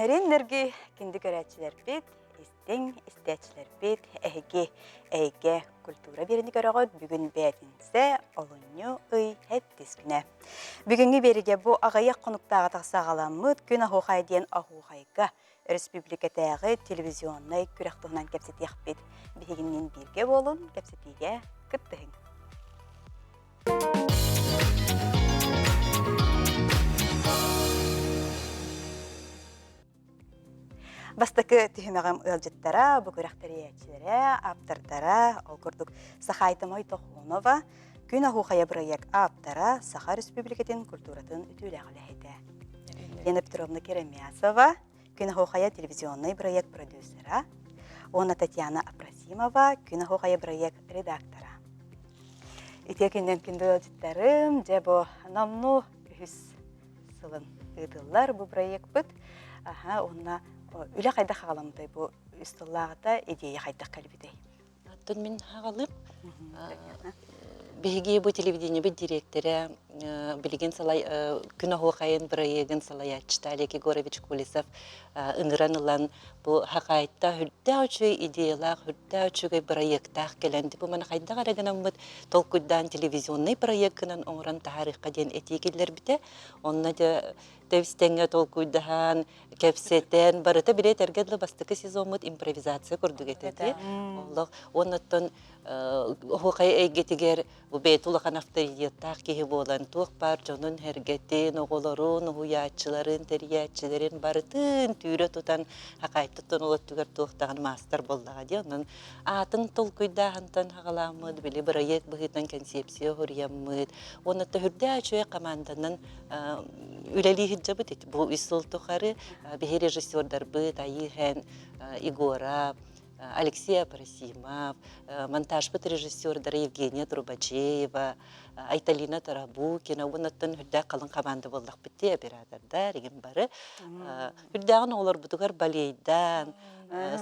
Нэрин-нэрги кинди көрөөччүлэрбит, истиҥ истээччилэрбит, эһиги эйгэ культура биэrini көрөҕүт. Бүгүн бээтинсэ, олунньу ый хэттис күнэ. Бүгүҥҥү биэригэ бу аҕыйах хонуктааҕы тахсаҕаламмыт Күн оһуохай диэн оһуохайга өрөспүүбүлүкэтээҕи телевизионнай күрэх туһунан кэпсэтиэхпит. Биһигинниин бииргэ буолун, кэпсэтиигэ кыттыһыҥ. Бастакы түһүмэҕим ыалдьыттара, бу күрэх тэрийээччилэрэ, ааптардара, ол курдук Сахаайта Мойтохонова, Күн оһуохайа бырайыак ааптара, Саха Республикатын культуратын үтүөлээх үлэһитэ. Лена Петровна Керемясова, Күн оһуохайа телевизионнай бырайыак продюсера уонна Татьяна Апросимова, Күн оһуохайа бырайыак редактора. Итиэ күннэн күндү ыалдьыттарым, дьэ бу номнуо үһүс сылын ыытыллар бу бырайыакпыт. Аха, уонна үлэ хайдах хаҕаламмытай бу үс сыллааҕыта идея хайдах кэлбитэй? Оттон мин аҕалым биһиги бу телевидениебит дириэктэрэ билигин салай күн оһуохайын бырайыагын салайааччыта Олег Егорович Колесов ыҥыран ылан бу хакаайтта үрдээх үчүгэй идеялаах үрдээх үчүгэй бырайыактаах кэлэн бу маны хайдах эрэ гынаммыт толкуйдаан телевизионнай проект гынан оҥорон таһаарыахха диэн этии киллэрбитэ онно дьэ тэбис-тэҥҥэ толкуйдаһан кэпсэтэн барыта били этэргэ дылы бастакы сезоммут импровизация курдук этэ дии олох уоннаттан оһуохай эйгэтигэр бу бэйэтэ улахан авторитеттаах киһи буолан туох баар дьонун сэргэтин оҕолорун уһуйааччыларын тэрийээччилэрин барытын түүрэ тутан хакайттан ол өттүгэр туох даҕаны маастар буоллаҕа дии онон аатын толкуйдааһынтан хаҕалааммыт били бырайыак быһыытынан концепция суруйаммыт уонна төһүрдээх үчүгэй команданан үлэлии сылдьабыт. Бу үс сыл тухары биһи режиссердарбыт Айыыхэн Егора, Алексей Апросимов, монтажпыт режиссердара Евгения Трубачеева, Айталина Тарабукина уоннаттан үрдээх халыҥ хамаанда буоллахпыт дии оператордар игин бары. Үрдээҕин оҕолорбутугар балейдаан,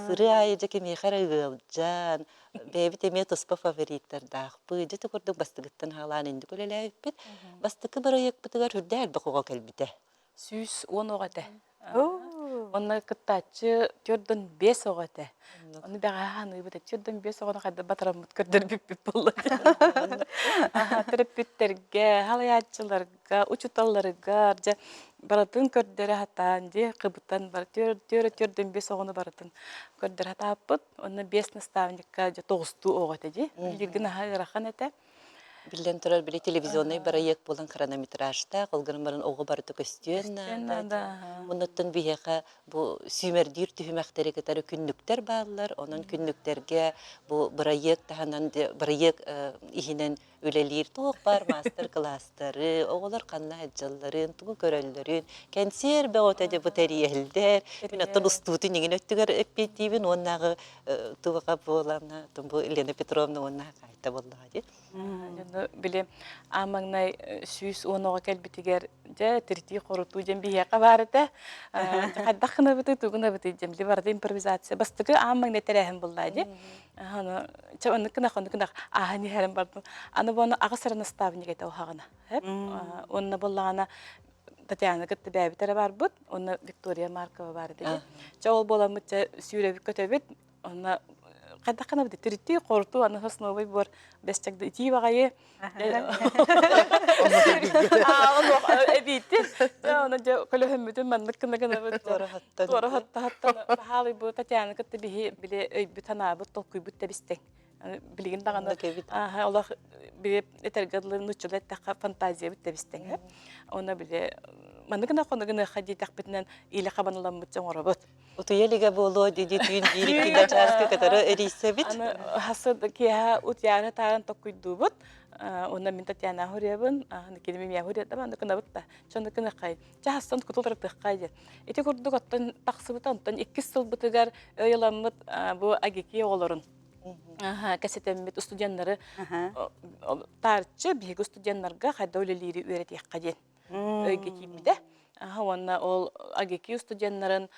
сырыы аайы дьэ кимиэхэ эрэ ыалдьан, Бэйэбит эмиэ туспа фавориттардаахпыт. Дьэ, ити курдук бастыгыттан хаалаан инник үлэлээбиппит. Бастакы бырайыакпытыгар үрдээх элбэх оҕо кэлбитэ. 110 оҕо этэ. Онно кыттааччы 45 оҕо этэ. Ону бэҕэһээ ханыыбыт 45 оҕону хайдах батараммыт көрдөрбүппүт буолла. Төрөппүттэргэ, халайааччыларга учууталларыгар дьэ барытын көрдөрө сатаан дьиэ кыбытан бар түөрэ түөрдэн биэс оҕону барытын көрдөрө сатааппыт онно биэс наставникка дьэ тоҕустуу оҕо этэ дии билигин наһаа ыарахан этэ. Биллэн турар, били телевизионнай бырайыак буолан хронометражтаах, ол гынан баран оҕо барыта көстүөн наада. Оннуттан биһиэхэ бу сүүмэрдиир түһүмэхтэри кытары күннүктэр бааллар. Онон күннүктэргэ бу бырайыак таһынан бырайыак иһинэн үлэлиир туох баар маастар-кылаастары, оҕолор ханна сылдьалларын, тугу көрөллөрүн, кэнсиэр бөҕөтө дьэ бу тэрийэллэр. Мин оттон устуутун иҥин өттүгэр эппиэттиибин уоннааҕы туга буолана бу Елена Петровна уонна Хаайта буоллаҕа дии. Дьону били аан маҥнай 110 оҕо кэлбитигэр дьэ тиритии-хорутуу диэн биһиэхэ баар этэ. Хайдах гынабытый, тугу гынабытый диэн били барыта импровизация. Бастакы аан маҥнай тэрээһин буолла дии. Аны чэ оннук гынах, оннук гынах ааһан иһэрин бардым. Аны бу ону аҕыс эрэ наставник этэ уһаҕына. Уонна буоллаҕына Татьяна кытта бэйэбит эрэ барбыт, уонна Виктория Маркова бар этэ. Чэ ол буоламмыт чэ сүүрэбит көтөбүт, онно хайдах гынабыт тиритии хорту аны сосновый буор бэсчэк итии баҕайы эбиитин оны дьэ көлөһөммүтүн маннык гына гынабыт туора хаттаһаттан баһаалый бу Татьяна кытта биһи били өйбүт санаабыт толкуйбут тэбистең билигин даҕаны олох били этэргэ дылы нууччалыы эттэххэ фантазиябыт тэбистеҥ оны били маннык гына хону гыныахха диэтэхпитинэн илэ хабаныламмыт оҥоробут Утуйа илигэ буолуо дии түүн биир икки чааска кытары эрийсэбит. Аны хасы киэһэ утуйаары таарын токкуйдуубут. Уонна мин Татьяна хуриябын, кини мин хуриятам, аны кынабыт да. Чону кынахай. Чаһастан кутул тырытыаххай диэн. Ити курдук оттон тахсыбыта, онтон иккис сылбытыгар өй ыламмыт бу АГИКИ оҕолорун кэсэтэммит студеннары таарыччы биһиги студеннарга хайда үлэлиири үөрэтиэххэ диэн өйгө киирбитэ. Аха уонна ол АГИКИ студеннарын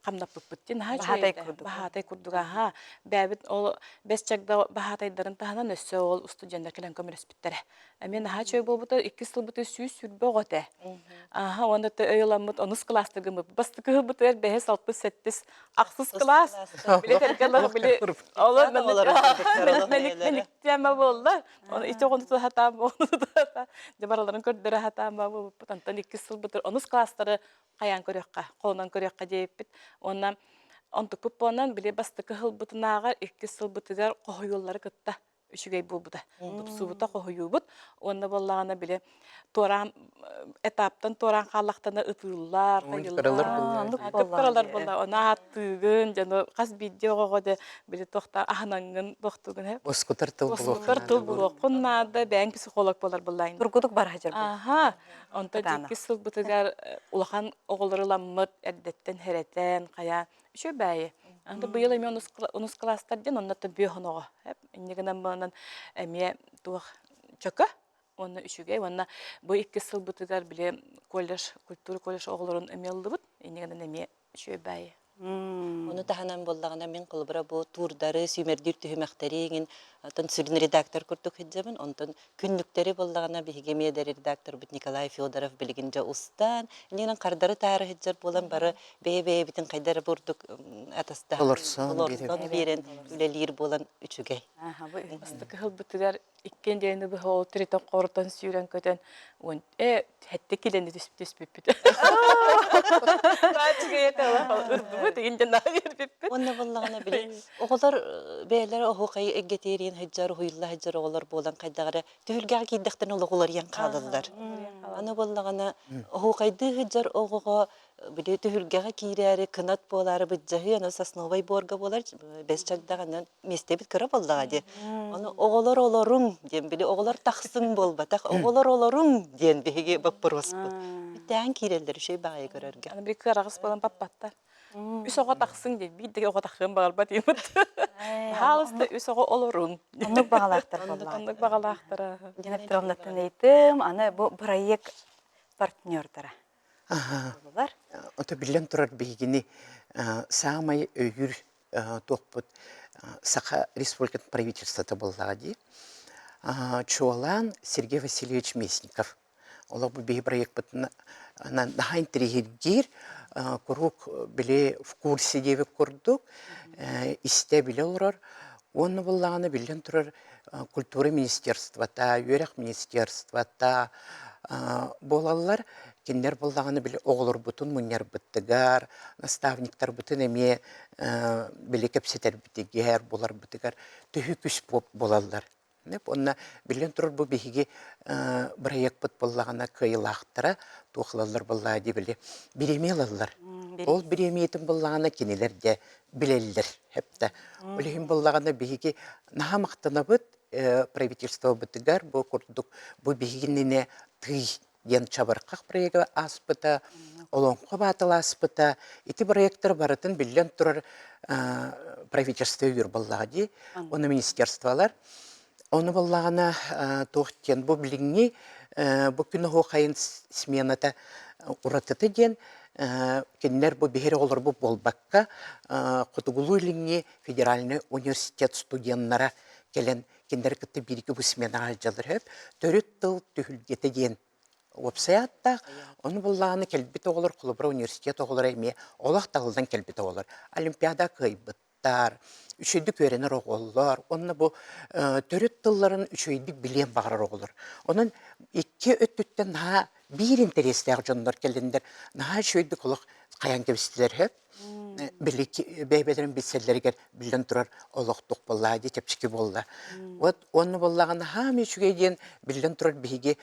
хамнаппыппыт дии наһаа Баһаатай үчүгэй этэ. курдук. Баһаатай курдук аха. Бэйэбит ол бэс чагда баһаатайдарын таһынан өссө ол студеннар кэлэн көмөлөспүттэрэ. Эмиэ наһаа үчүгэй буолбута. Иккис сылбытыгар 120 оҕо этэ. Аха уонна өй ыламмыт онус кылааста гыммыт. Бастакы сылбытыгар бэһис, алтыс, сэттис, ахсыс кылаас. Били тэргэлэр били олор мэник тема буолла. Оны ити оҕону сатаан дьэ барыларын көрдөрө сатаан буолбуппут. Онтон иккис сылбытыгар онус кылаастары хайаан көрүөххэ, холонон көрүөххэ диэбиппит. Уонна онтукпут буолан били бастакы сылбытынааҕар иккис сылбытыгар хоһуйууллары кытта үчүгэй буолбута. Тупсубута хоһуйуубут. Уонна буоллаҕына били туораан этаптан туораан хааллахтана ытыыллар, хайыллар, кыпкыралар буолла. Ону ааттыыгын, дьону хас биирдии оҕоҕо да били туохта аһынаҥҥын туохтугун һэ. Оскутар тыл Оскутар тыл булуоххун наада, бэйэҥ психолог буолар буллаайын. Тургутук бара сылдьар Аха. Онтон иккис сылбытыгар улахан оҕолору ыламмыт эрдэттэн хэрэтэн, хайа үчүгэй баайы. Анда быйыл эмиэ онус кылаастар диэн онно бүөх оноҕо. Инньэ гынан буолан эмиэ туох чөкө уонна үчүгэй уонна бу иккис сылбытыгар били колледж культура колледж оҕолорун эмиэ ыллыбыт. Инньэ гынан эмиэ үчүгэй баайы. Ону таһынан буоллаҕына мин холобура бу туурдары, сүүмэрдиир түһүмэхтэри иҥин оттон сүрүн редактор курдук сылдьабын. Онтон күннүктэри буоллаҕына биһиги эмиэ эдэр редакторбут Николай Федоров билигин дьэ устаан, иннинэн хардары таары сылдьар буолан бары бэйэ-бэйэбитин хайда эрэ бурдук атастаһан, Олорсон биэрэн үлэлиир буолан үчүгэй. Бастакы сылбытыгар иккиэн диэни быһа ол тиритэн хорутан сүүрэн көтөн уон хэттэ килэни түспүппүт. Ырдыбыт игин дьэн биэрбиппит. Уонна буоллаҕына били оҕолор бэйэлэрэ оһуохай эггэтиэриин сылдьар, уһуйулла сылдьар оҕолор буолан хайдах эрэ түһүлгэҕэ киирдэхтэринэ олох уларыйан хаалаллар. Аны буоллаҕына оһуохайдыы сылдьар оҕоҕо били түһүлгэҕэ киирээри кынат буолаары быдьаһыы аны сосновай буорга буолар бэс чагдаҕынан миэстэбит кыра буоллаҕа дии. Ону оҕолор олоруҥ диэн били оҕолор тахсыҥ буолбатах, оҕолор олоруҥ диэн биһиги боппуруоспут. Бүттээн киирэллэр үчүгэй баҕайы көрөргө. Аны били кыараҕас буолан баппаттар. Үс оҕо тахсыҥ диэн биир да оҕо тахсыан баҕарбат диэммит. Баһаалыста үс оҕо олоруҥ. Оннук баҕалаахтар буоллаҕа. Оннук баҕалаахтара. Дина Петровнаттан ыйытым, аны бу бырайыак партнердара. Буоллулар. Ото биллэн турар биһигини саамай өйүүр туохпут Саха Республикатын правительствота буоллаҕа дии. Чуолаан Сергей Васильевич Местников. Олох бу биһи проекпытынан наһаа интэриэһиргиир, куруук били в курсе диэбит курдук истэ билэ олорор. Уонна буоллаҕына биллэн турар культура министерствота, үөрэх министерствота буолаллар. Кинилэр буоллаҕына били оҕолорбутун мунньарбытыгар, наставниктарбытын эмиэ били кэпсэтэрбитигэр, буларбытыгар төһүү күүс буолаллар. Уонна биллэн турар бу биһиги бырайыакпыт буоллаҕына кыайыылаахтара туох ылаллар буоллаҕа дии били бириэмийэ ылаллар. Ол бириэмийэтин буоллаҕына кинилэр дьэ билэллэр хэптэ. Ол иһин буоллаҕына биһиги наһаа махтанабыт правительствобытыгар бу курдук бу биһигиннэ тый диэн чабырҕах проега ааспыта, олоҥхо баатылааспыта. Ити проектар барытын биллэн турар правительство өйүүр буоллаҕа дии, уонна министерстволар. Ону буоллаҕына туох диэн бу билиҥҥи бу күн оһуохайын смената уратыта диэн кинилэр бу биһири оҕолорбут буолбакка Хотугулуу-Илиҥҥи федеральнай университет студеннара кэлэн кинилэри кытта бииргэ бу сменаҕа сылдьаллар сөп. Төрүт тыл түһүлгэтэ диэн уопсай ааттаах. Ону буллаҕына кэлбит оҕолор, холобура университет оҕолоро эмиэ олох талыллан кэлбит оҕолор. Олимпиада кыайбыттар, үчүгэйдик үөрэнэр оҕолор, уонна бу төрүт тылларын үчүгэйдик билиэн баҕарар оҕолор. Онон икки өттүттэн наһаа биир интэриэстээх дьоннор кэллиннэр, наһаа үчүгэйдик олох хайаан кэбистилэр сөп. Били бэйбэлэрин билсэллэригэр биллэн турар олохтук буолла дии чэпчэки буолла. Вот уонна буоллаҕына хаамай үчүгэй диэн биллэн турар биһиги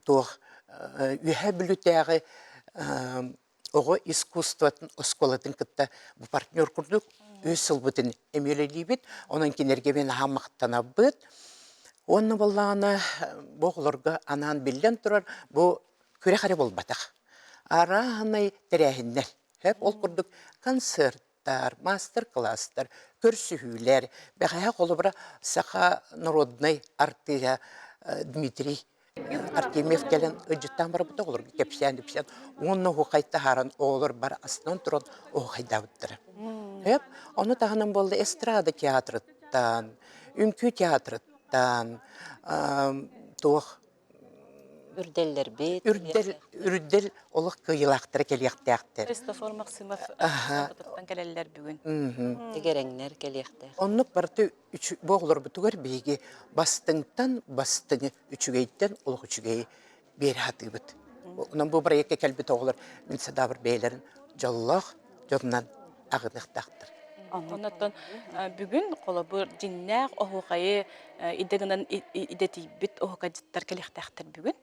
туох Үөһээ Бүлүүтээҕи оҕо искусствотын оскуолатын кытта бу партнер курдук үс сылбытын эмиэ үлэлиибит. Онон кинилэргэ мин наһаа махтанабыт. Уонна буоллаҕына бу оҕолорго анаан биллэн турар бу күрэх эрэ буолбатах. Арааһынай тэрээһиннэр. Сөп ол курдук концерттар, маастар-кылаастар, көрсүһүүлэр. Бэҕэһээ холобура саха народнай артыыһа Дмитрий. Артемьев кэлэн ыдьыттаан барбыта оҕолорго кэпсээн-ипсээн уонна оһуохай таһааран оҕолор бары астынан туран оһуохайдаабыттара. Сөп. Ону таһынан буолла эстрада театрыттан, үҥкүү театрыттан, туох Үрдэллэрбит. Үрдэл, үрдэл олох кыайыылаахтара кэлиэхтээхтэр. Христофор Максимов саҕатыттан кэлэллэр бүгүн. Эгэрэҥнэр кэлиэхтээх. Оннук барыта бу оҕолорбутугар биһиги бастыҥтан бастыҥы, үчүгэйтэн олох үчүгэйи биэрэ сатыыбыт. Онон бу бырайыакка кэлбит оҕолор мин санаабар бэйэлэрин дьоллоох дьонунан аҕыныахтаахтар. Оннуттан бүгүн холобур дьиҥнээх оһуохайы идэ гынан идэтийбит оһуокайдьыттар кэлиэхтээхтэр бүгүн.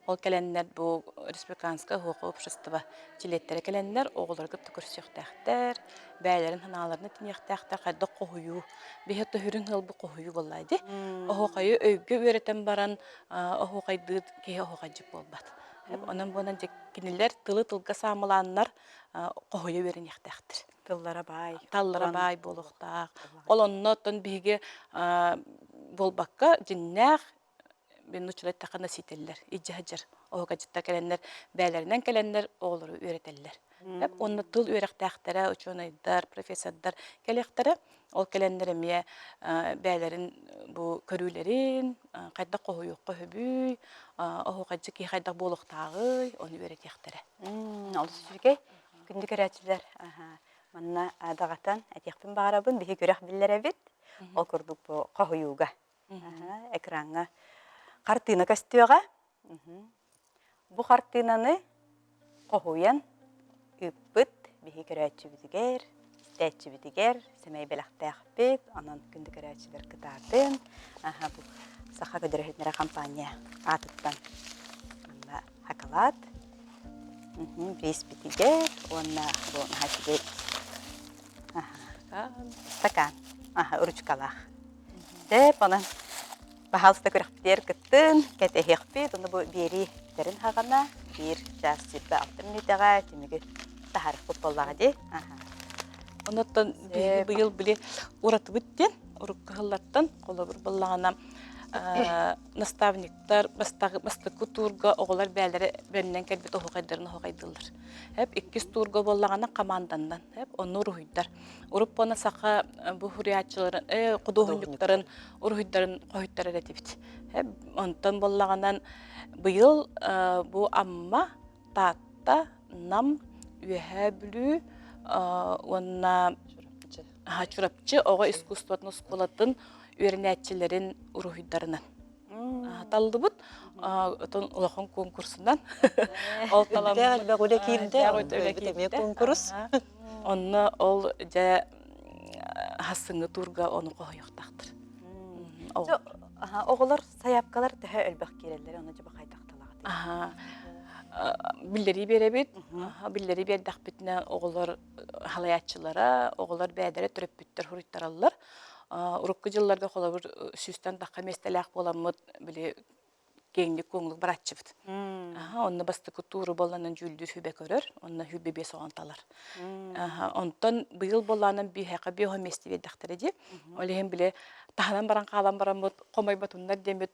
Ол кэлэннэр бу республиканскай оһуохай общество чилиэттэрэ кэлэннэр оҕолору кытта көрсүөхтээхтэр, бэйэлэрин санааларын этиниэхтээхтэр, хайдах хоһуйуу, биһи төһүрүн ыалбы хоһуйуу буоллаа дии. Оһуохайы өйгө үөрэтэн баран оһуохайдыыр киһи оһуохайдьыт буолбат. Онон буонан кинилэр тылы тылга саамылааннар хоһуйа үөрэниэхтээхтэр. Тыллара баай. Таллара баай буолуохтаах. Ол онно оттон биһиги буолбакка дьиннээх мин нууччалыы эттэххэ носителлэр илдьэ сылдьар оһуокайдьыттар кэлэннэр бэйэлэринэн кэлэннэр оҕолору үөрэтэллэр. Уонна тыл үөрэхтээхтэрэ, учуонайдар, профессордар кэлиэхтэрэ. Ол кэлэннэр эмиэ бэйэлэрин бу көрүүлэрин, хайдах хоһуйуохха сөбүй, оһуокайдьыт киһи хайдах буолуохтааҕый, ону үөрэтиэхтэрэ. Олус үчүгэй. Күндү көрөөччүлэр, манна даҕатан этиэхпин баҕарабын, биһи күрэх биллэрэбит. Ол курдук бу хоһуйууга экраҥҥа хартыына көстүөҕэ. Бу хартыынаны хоһуйан ыыппыт биһи көрөөччүбүтүгэр, истээччибитигэр сэмэй бэлэхтээхпит. Онон күндү көрөөччүлэр кытаатын. Аха, бу Саха көдөрөһүннэрэ компания аатыттан манна хакалаат бирииспитигэр уонна бу наһаа үчүгэй стакан ручкалаах. Сөп, онон баһаалыста күрэхпитигэр кыттын, кэтэһиэхпит. Ону бу биэрии бүтэрин хаҕана биир чаас 26 мүнүүтэҕэ түмүгү таһаарыахпыт буоллаҕа дии. Онуттан биһиги быйыл били уратыбыт диэн урукку сыллартан холобур буоллаҕына наставниктар бастакы туурга оҕолор бэйэлэрэ бэринэн кэлбит оһуохайдарын оһуохайдыыллар. Эп иккис туурга буоллаҕына команданнан, эп онну уруһуйдар. Уруппуона саха бу суруйааччыларын, худуоһунньуктарын уруһуйдарын хоһуйтарар этибит. Онтон буоллаҕынан быйыл бу Амма, Таатта, Нам, Үөһээ Бүлүү уонна Чурапчы оҕо искусствотын оскуолатын үөрэнээччилэрин уруһуйдарынан таллыбыт. Отон улахан конкурсунан. Ол таламмыт. элбэх үлэ киирдэ. Эмиэ конкурс. Онно ол дьэ хассыҥҥы туурга ону хоһуйуохтаахтар. Оҕолор сайаапкалар төһө элбэх киирэллэр, ону дьэ хайдах талаҕытый? Биллэрии биэрэбит. Биллэрии биэрдэхпитинэ оҕолор халайааччылара, оҕолор бэйэлэрэ төрөппүттэр суруйтараллар. Урукку дьылларга холобур сүүстэн тахха миэстэлээх буоламмыт били киэҥник куоҥнук барааччыбыт. Онно бастакы тууру буолланан дьүүллүүр сүбэ көрөр, онно сүбэ биэс оҕон талар. Онтон быйыл буоллаанан биһиэхэ биэһо миэстэ биэрдэхтэрэ дии. Ол иһин били таһынан баран хаалан бараммыт хомойботуннар диэммит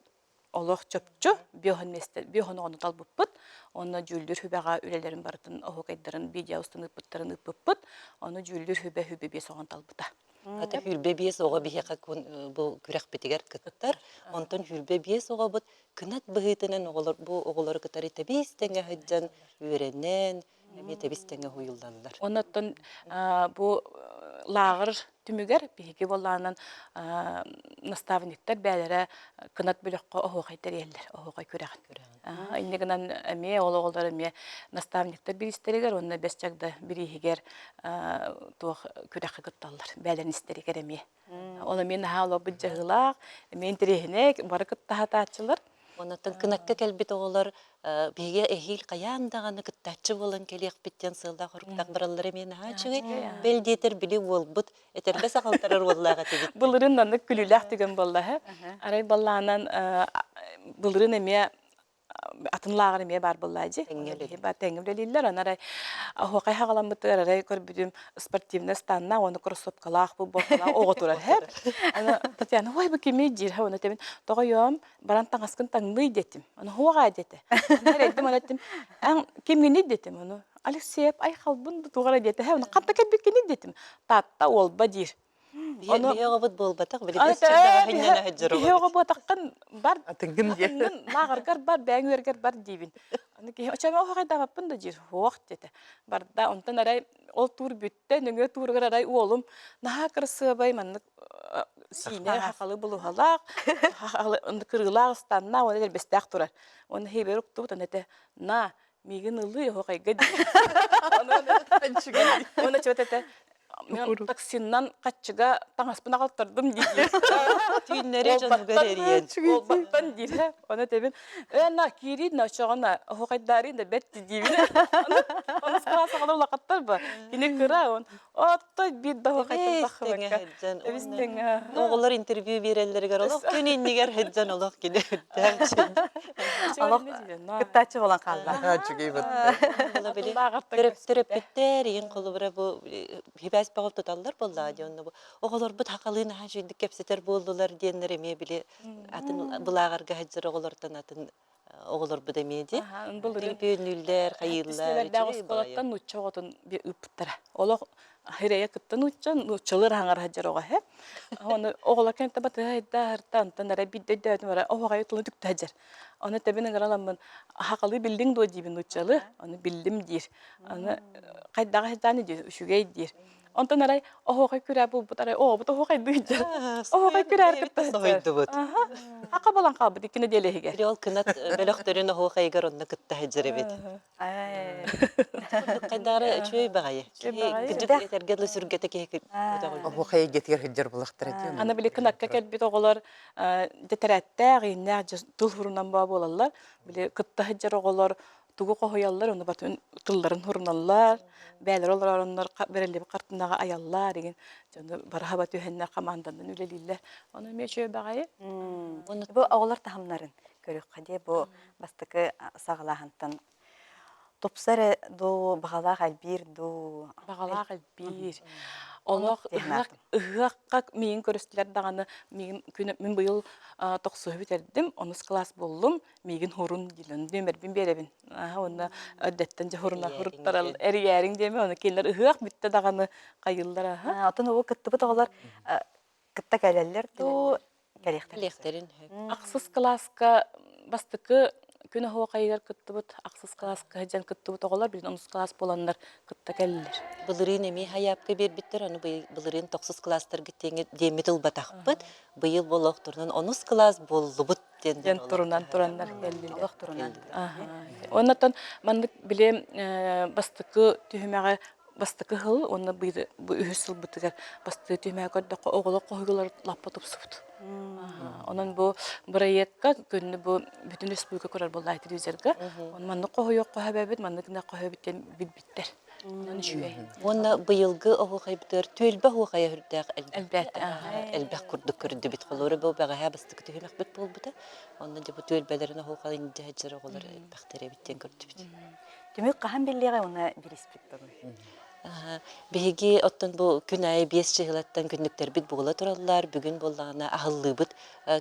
олох чопчу биоһон миэстэ биоһон оҕону талбыппыт. Онно дьүүллүүр сүбэҕэ үлэлэрин барытын оһуокайдарын видео устун ыыппыттарын ыыппыппыт. Ону дьүүллүүр сүбэ сүбэ биэс оҕон талбыта. Ата 25 оҕо биһиэхэ бу күрэхпитигэр кыттар. Онтон 25 оҕобут кынат быһыытынан оҕолор бу оҕолору кытары тэбис тэҥэ сылдьан үөрэнэн, эмиэ тэбис тэҥэ уһуйуллаллар. Оннуттан бу лааҕыр түмүгэр биһиги буоллаанан наставниктар бээлэрэ кынат бөлөххө оһуохай тэрийэллэр, оһуохай күрэҕин. Инньэ гынан эмиэ ол оҕолор эмиэ наставниктар бириистэригэр уонна Бэс Чагда бирииһигэр туох күрэххэ кытталлар, бээлэрин истэригэр эмиэ. Ол эмиэ наһаа олорбут дьаһыылаах, эмиэ интэриэһинэй, бары кыттаһатааччылар. Оннуттан кынакка кэлбит оҕолор биһиги эһиил хайаан даҕаны кыттааччы буолан кэлиэхпит диэн сыаллаах оруктаах бараллара эмиэ наһаа үчүгэй. Бэл диэтэр били уолбут этэрбэс аҕалтарар уоллаах этибит. Былырыын маннык күлүүлээх түгэн буолла. Арай баллаанан былырыын эмиэ Атын лааҕыр эмиэ баар буоллаа дии. Тэҥҥэ үлэлииллэр. Аны арай оһуохай хаҕаламмытыгар арай көрбүтүм спортивный станна уонна кроссовкалаах, футболкалаах оҕо турар һэ. Аны Татьяна, ой, бу кимий диир һэ. Уонна тэбин тоҕойоом, баран таҥаскын таҥныы диэтим. Аны хуоҕаа диэтэ. Аны эрэйдим, аны эттим, эн кимҥиний диэтим. Аны Алексеев айхалбын тугара диэтэ. Һэ, аны ханта кэлбиккиний диэтим. Таатта уолба диир. Биһи оҕобут буолбатах, били Биһи оҕо буотаххын бар, атыҥҥын лааҕыргар бар, бэйэҥ үөргэр бар диибин. Аны киһи оччоҕо оһоҕойдаабаппын да диир, суох диэтэ. Барда, онтон арай ол туур бүттэ, нөҥүө тууругар арай уолум наһаа кырасыабай маннык сиинэ хахалы булуһалаах, кырыылаах ыстанна, уонна элбэстээх турар. Уонна хибер уктубут, аны этэ, на, миигин ылыы оһоҕойго диир. Уонна чуот этэ, Мен таксиннан хаччыга таҥаспын аҕалтардым диир. Түүннэри дьонугар эрийэн. Уолбаттан диир. Ону этэбин, ээ на киирии на очоҕуна оһуохайдаарыын да бэрт диибин. Онус кылаас оҕолор улахаттар ба. Кини кыра он. Отто биир да оһуохайтан таххыбакка. Эбис тэҥэ. Оҕолор интервью биэрэллэригэр олох күн иннигэр сылдьан олох кини Олох кыттааччы буолан хаалла. Төрөппүттэр ийин холобура бу хибээс бөҕө туталлар буоллаҕа дии онно бу оҕолорбут хахалыы наһаа үчүгэйдик кэпсэтэр буоллулар диэннэр эмиэ били атын былааҕарга сылдьар оҕолортон атын оҕолорбут эмиэ дии төлөпүөннүүллэр хайыыллар оскуолаттан нуучча оҕотун ыыппыттара олох хирэйэ кытта нуучча нууччалыыр хаҥар сылдьар оҕо эһэ ону оҕолор кэнтэ батыһайда антан эрэ биирдэ өйдөөтүм эрэ оһоҕайы тылын түктэ сылдьар ону тэбин ыҥыраламмын хахалыы биллиҥ дуо диибин нууччалыы ону биллим диир аны хайдаҕа сылдьааны диир үчүгэй диир Онтон арай оһуохай күрээ буолбут арай оҕобут оһуохайдыы дьэр. Оһуохай күрээр кытта соһуйдубут. Хака болан хаалбыт икки нэдиэлэ иһигэр. Били ол кынат бөлөхтөрүн оһуохайыгар онно кытта сылдьар эбит. Хайдаары үчүгэй баҕайы. Кыдьык этэргэ дылы сүргэтэ киһи Оһуохай эйгэтигэр сылдьар булахтара дии. Аны били кынакка кэлбит оҕолор тэтэрээттээх, ииннээх тыл хурунан баа буолаллар. Били кытта сылдьар оҕолор тугу хоһуйаллар, ону батын тылларын хуруналлар, бээлэр олоророннор бэриллибит хартынаҕа айаллар игин дьону бараһаба түһэннэр хамаанданан үлэлииллэр. Ону эмиэ үчүгэй баҕайы. Бу оҕолор таһымнарын көрүөххэ дии бу бастакы саҕалааһынтан тупсар дуу, баҕалаах элбиир дуу. Баҕалаах элбиир. Олох ыһыах ыһыахха миигин көрүстүлэр даҕаны миигин күн мин быйыл тохсуһу бүтэрдим, онус кылаас буоллум. миигин хурун дииллэр нүөмэрбин биэрэбин уонна эрдэттэн дьэ хуруна хуруттарал эрийээриҥ диэми ону кинилэр ыһыах бүттэ даҕаны хайыыллар аха Отон угу кыттыбыт оҕолор кытта кэлэллэр дуу кэлиэхтэрин Ахсыс кылааска бастакы күн оһуохайыгар кыттыбыт ахсыс кылааска сылдьан кыттыбыт оҕолор билин онус кылаас буоланнар кытта кэллилэр. Былырыын эмиэ хайаапка биэрбиттэр, ону былырыын тохсус кылаастарга диэммит ылбатахпыт. Быйыл олохторунан онус кылаас буоллубут диэн турунан тураннар кэллилэр. Олох турунан. Оннотон маннык били бастакы түһүмэҕи бастакы сыл уонна бу үһүс сылбытыгар бастакы түһүмэҕи көрдөххө оҕолор хоһуйгалар лаппа тупсубут. Онон бу бырайыакка күннү бу бүтүн республика көрөр буолла телевизорга. Онон маннык хоһуйуохха сөбөбүт, маннык гына хоһуйбут диэн билбиттэр. Онон үчүгэй. Уонна быйылгы оһуохайбытыгар түөлбэ оһуохайа үрдээх элбэх курдук көрдүбүт. Холобура бу бэҕэһээ бастакы түһүмэхпит буолбута. Онно дьэ бу түөлбэлэрин оһуохайын дьэ оҕолор элбэхтэр эбит диэн көрдүбүт. Түмүк хаһан биллиэҕэй уонна билиспит тугуй? Биһиги оттон бу күн аайы биэс чыһылаттан күннүктэрбит буола тураллар. Бүгүн буоллаҕына аһыллыыбыт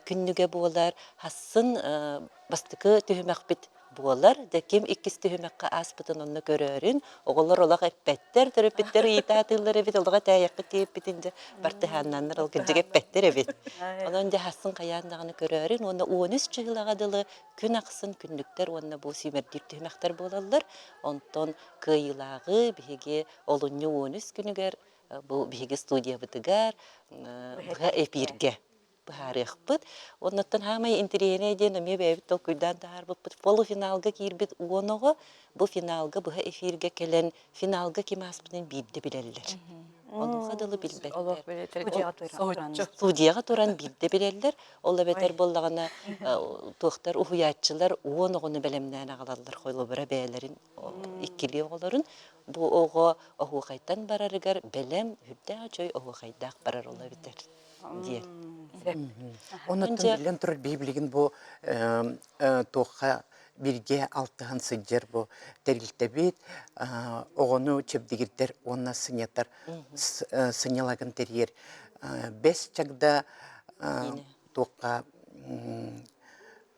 күннүгэ буолар. Хассын бастакы түһүмэхпит буолар. Дьэ ким иккис түһүмэххэ ааспытын онно көрөөрүн, оҕолор олох эппэттэр, төрөппүттэр ыйытаатыыллар эбит, олох этээйэххит диэппитин дьэ бартыһааннааннар ол кырдьык эппэттэр эбит. Онон дьэ хассын хайаан даҕаны көрөөрүн уонна 13 чыһылаҕа дылы күн ахсын күннүктэр уонна бу сүүмэрдиир түһүмэхтэр буолаллар. Онтон кыайыылааҕы биһиги олунньу 13 күнүгэр бу биһиги студиябытыгар быһа эпииргэ быһаарыахпыт. Оннуттан хаамай интэриэһинэй диэн эмиэ бэйэбит толкуйдаан таһаарбыппыт. Полуфиналга киирбит уон оҕо бу финалга быһа эфиргэ кэлэн финалга ким ааспытын биирдэ билэллэр. Онуоха дылы билбэттэр. Студияҕа туран биирдэ билэллэр. Ол эбэтэр буоллаҕына туохтар уһуйааччылар уон оҕону бэлэмнээн аҕалаллар холобура бэйэлэрин иккилии оҕолорун бу оҕо оһуохайтан барарыгар бэлэм үрдээх үчүгэй оһуохайдаах барар ол эбитэр диэн. Оннуттан биллэн турар биһи билигин бу туохха бииргэ алтыһан сылдьар бу тэрилтэбит оҕону чэбдигирдэр уонна сынньатар сынньалаҥын тэрийэр Бэс Чагда туохха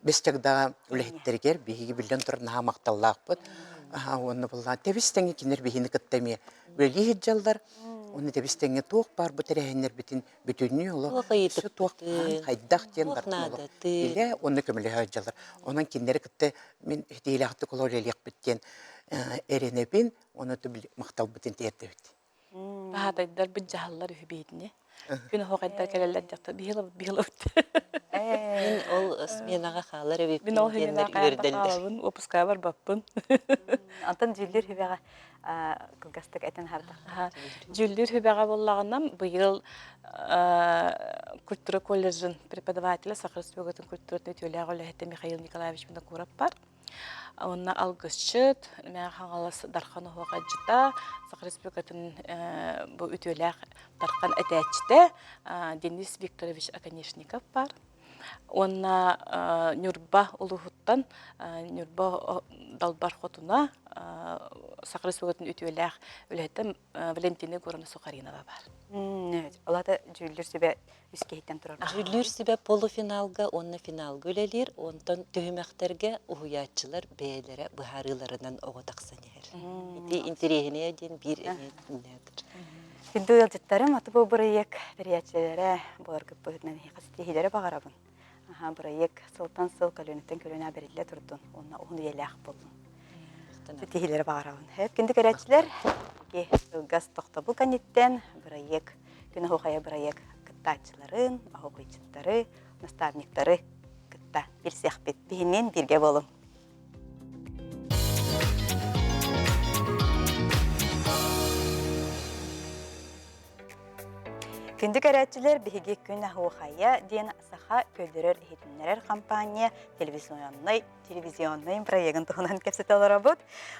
Бэс Чагдаҕа үлэһиттэригэр биһиги биллэн турар наһаа махталлаахпыт. Уонна буллаан тэбис тэҥҥэ кинилэр биһини кытта эмиэ үлэлии сылдьаллар. Уонна тэбис тэҥҥэ туох баар бу тэрээһиннэрбитин бүтүннүү олох өссө туох хайдах диэн бартын олох билэ уонна көмөлөһө сылдьаллар. Онон кинилэри кытта мин итиилээхтик олох үлэлиэхпит диэн эрэнэбин уонна махталбытын тиэрдэбит. Баһаатайдар быдьаһаллар үһү биһитини. Күн оһоҕайдар кэлэллэр дьахтар биһилабыт биһилабыт. Мин ол сменаҕа хаалар эбиппин Мин ол диэннэр сменаҕа үөрдэллэр. хаалабын, уоппускаҕа барбаппын. Антон дьүүллүүр сүбэҕэ кылгастык этэн аһардахха. Дьүүллүүр сүбэҕэ буоллаҕына быйыл культура колледжын преподавателэ Саха Республикатын культуратын үтүөлээх үлэһитэ Михаил Николаевич Винокуров бар. Уонна алгысчыт, Мэҥэ Хаҥалас Дархан оһуохайдьыта, Саха Республикатын бу үтүөлээх Дархан этээччитэ Денис Викторович Оконешников бар. Уонна Ньурба улууһуттан Ньурба Далбар Хотуна Саха Республикатын үтүөлээх үлэһитэ Валентина Егоровна Сухаринова бар. Ол аата дьүүллүүр сүбэ үс киһиттэн турар. Дьүүллүүр сүбэ полуфиналга уонна финалга үлэлиир, онтон түһүмэхтэргэ уһуйааччылар бэйэлэрэ быһаарыыларынан оҕо тахсан иһэр. Ити интэриэһинэйэ диэн биир эмиэ Күндү ыалдьыттарым, аты бу бырайыак тэрийээччилэрэ буоларгыт быһыытынан эһиэхэ ситиһиилэри баҕарабын. Аха, бырайыак сылтан сыл көлүөнэттэн көлүөнэ бэриллэ турдун уонна уһун үйэлээх буоллун. Ситиһиилэри баҕарабын. Күндү көрөөччүлэр, кылгас тохтобул кэнниттэн бырайыак Күн оһуохайа бырайыак кыттааччыларын, оһуохайдьыттары, наставниктары кытта билсиэхпит. Биһинниин бииргэ буолуҥ. Күндү көрөөччүлэр, биһиги Күн оһуохайа диэн саха көрдөрөр-иһитиннэрэр компания телевизионнай телевизионнай проегын туһунан кэпсэтэ олоробут.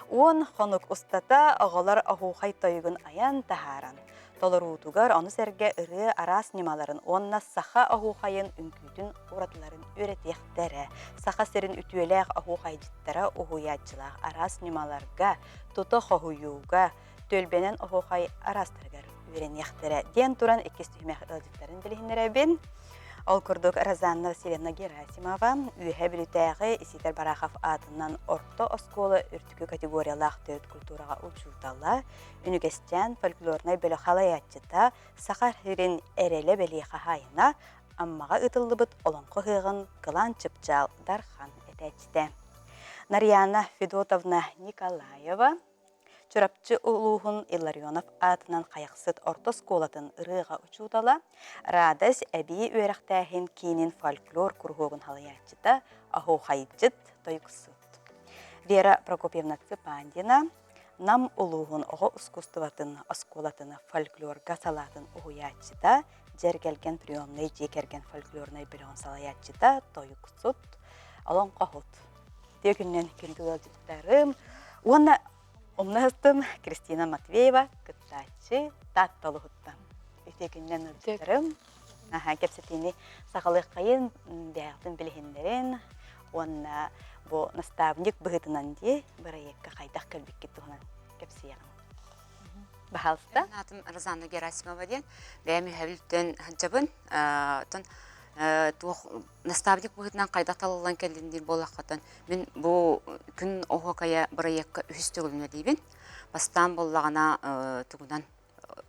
Уон хонук устата оҕолор оһуохай тойугун айан таһааран, толоруутугар ону сэргэ ырыа араас ньымаларын уонна саха оһуохайын үҥкүүтүн уратыларын үөрэтиэхтэрэ. Саха сирин үтүөлээх оһуохайдьыттара уһуйааччылаах араас ньымаларга, тута хоһуйууга, түөлбэнэн оһуохай араастарыгар үөрэниэхтэрэ диэн туран иккис түһүмэх ыалдьыттарын билиһиннэрэбин. Ол курдук Розанна Васильевна Герасимова Үөһээ Бүлүүтээҕи Исидор Барахов аатынан орто оскуола үрдүкү категориялаах төрүт культураҕа учуутала, Үнүгэсчээн фольклорнай бөлөх салайааччыта, Саха сирин эрэлэ бэлиэ хаһаайына, Аммаҕа ыытыллыбыт Олоҥхо ыһыаҕын Кылаан Чыпчаал Дархан этээччитэ. Нарьяна Федотовна Николаева Чурапчы улууһун Илларионов аатынан Хайахсыт орто оскуолатын ырыаҕа учуутала, Радость эбии үөрэхтээһин киинин фольклор куруһуогун салайааччыта, оһуохайдьыт, тойуксут. Вера Прокопьевна Цыпандина Нам улууһун оҕо ускуустубатын оскуолатын фольклорга салаатын уһуйааччыта, Дьэргэлгэн приемнай дьиэ кэргэн фольклорнай бөлөҕүн салайааччыта, тойуксут, олоҥхоһут. Үтүө күнүнэн күндү ыалдьыттарым уонна умнаһыстым Кристина Матвеева кыттааччы Таатта улууһуттан. Үтүө күнүнэн ыалдьыттарым. Аха, кэпсэтиини саҕалыаххайын, бэйэҕитин билиһиннэрин уонна бу наставник быһыытынан дии бырайыакка хайдах кэлбиккит туһунан кэпсиэҕим. Баһаалыста. Аатым Розанна Герасимова диэн. Бэйэм үһэбилтэн сылдьабын. Оттон туох наставник быһыытынан хайдах талыллан кэллин диир буоллаххытын, мин бу күн оһуокайа бырайыакка үһүс төгүлүн үлэлиибин. Бастаан буоллаҕына тугунан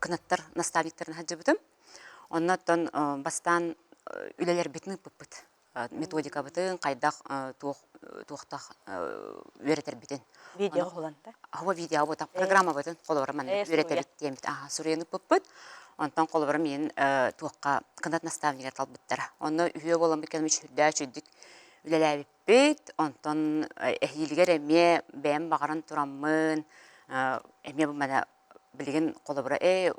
кынаттар наставниктарын сылдьыбытым. Онно оттон бастаан үлэлэрбитин ыыппыппыт. Методикабытын, хайдах туох туохтах үөрэтэрбитин. Видео уһуланта? Аһа видео бута программабытын холобура маннык үөрэтэбит диэммит аха суруйан ыыппыппыт. Онтон холобура миин туохха кынат наставнигар талбыттара. Онно үһүө буоламмыт кэлим үчүрдээх үчүйдүк үлэлээбиппит. Онтон эһиилигэр эмиэ бэйэм баҕаран тураммын эмиэ бу мана билигин холобура ээ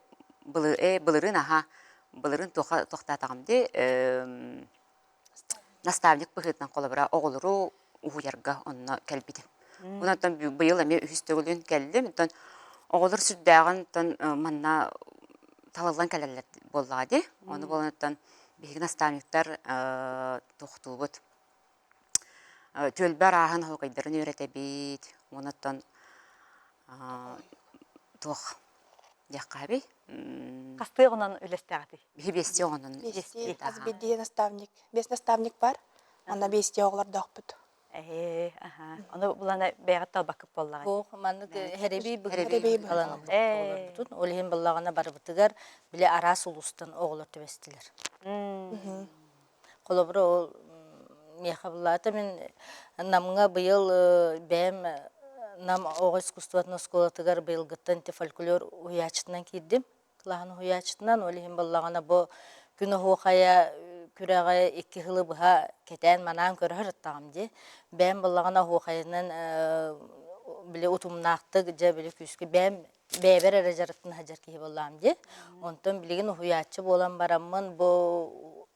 былы ээ былырыын аха былырыын туохха туохтаатаҕым дии наставник быһыытынан холобура оҕолору уһуйарга онно кэлбитим. Онон быйыл эмиэ үһүс төгүлүн кэллим. Оттон оҕолор сүрдээҕин оттон манна талыллан кэлэллэр буоллаҕа дии. Ону буолан оттон биһиги наставниктар туохтуубут. Түөлбэ арааһын оһуокайдарын үөрэтэбит. Онон туох диэххэ Хастыы оҕонон үлэстээҕитий? Биһи биэстии оҕонон Биэстии. Хас биирдии наставник. Биэс наставник бар. Онно биэстии оҕолордоохпут. Ээ, аха. Ону булана бэйэҕит талбаккыт буоллаҕа. Суох, маннык хэрэбий быһыы талан оҕолорбутун. Ол иһин баллаҕына барыбытыгар били араас улуустан оҕолор түбэстилэр. Холобура, ол миэхэ буллаата мин Намҥа быйыл бэйэм Нам оҕо искусствотын оскуолатыгар быйылгыттан ити фольклор уһуйааччытынан киирдим. Кылааһын уһуйааччытынан. Ол иһин буоллаҕына бу күн оһуохайа күрэҕи икки сылы быһа кэтээн-манаан көрө сырыттаҕым дии. Бэйэм буоллаҕына оһуохайынан били утумнаахтык дьэ били күүскэ бэйэм бэйэбэр эрэ дьарыктана сылдьар киһи буоллаҕым дии. Онтон билигин уһуйааччы буолан бараммын бу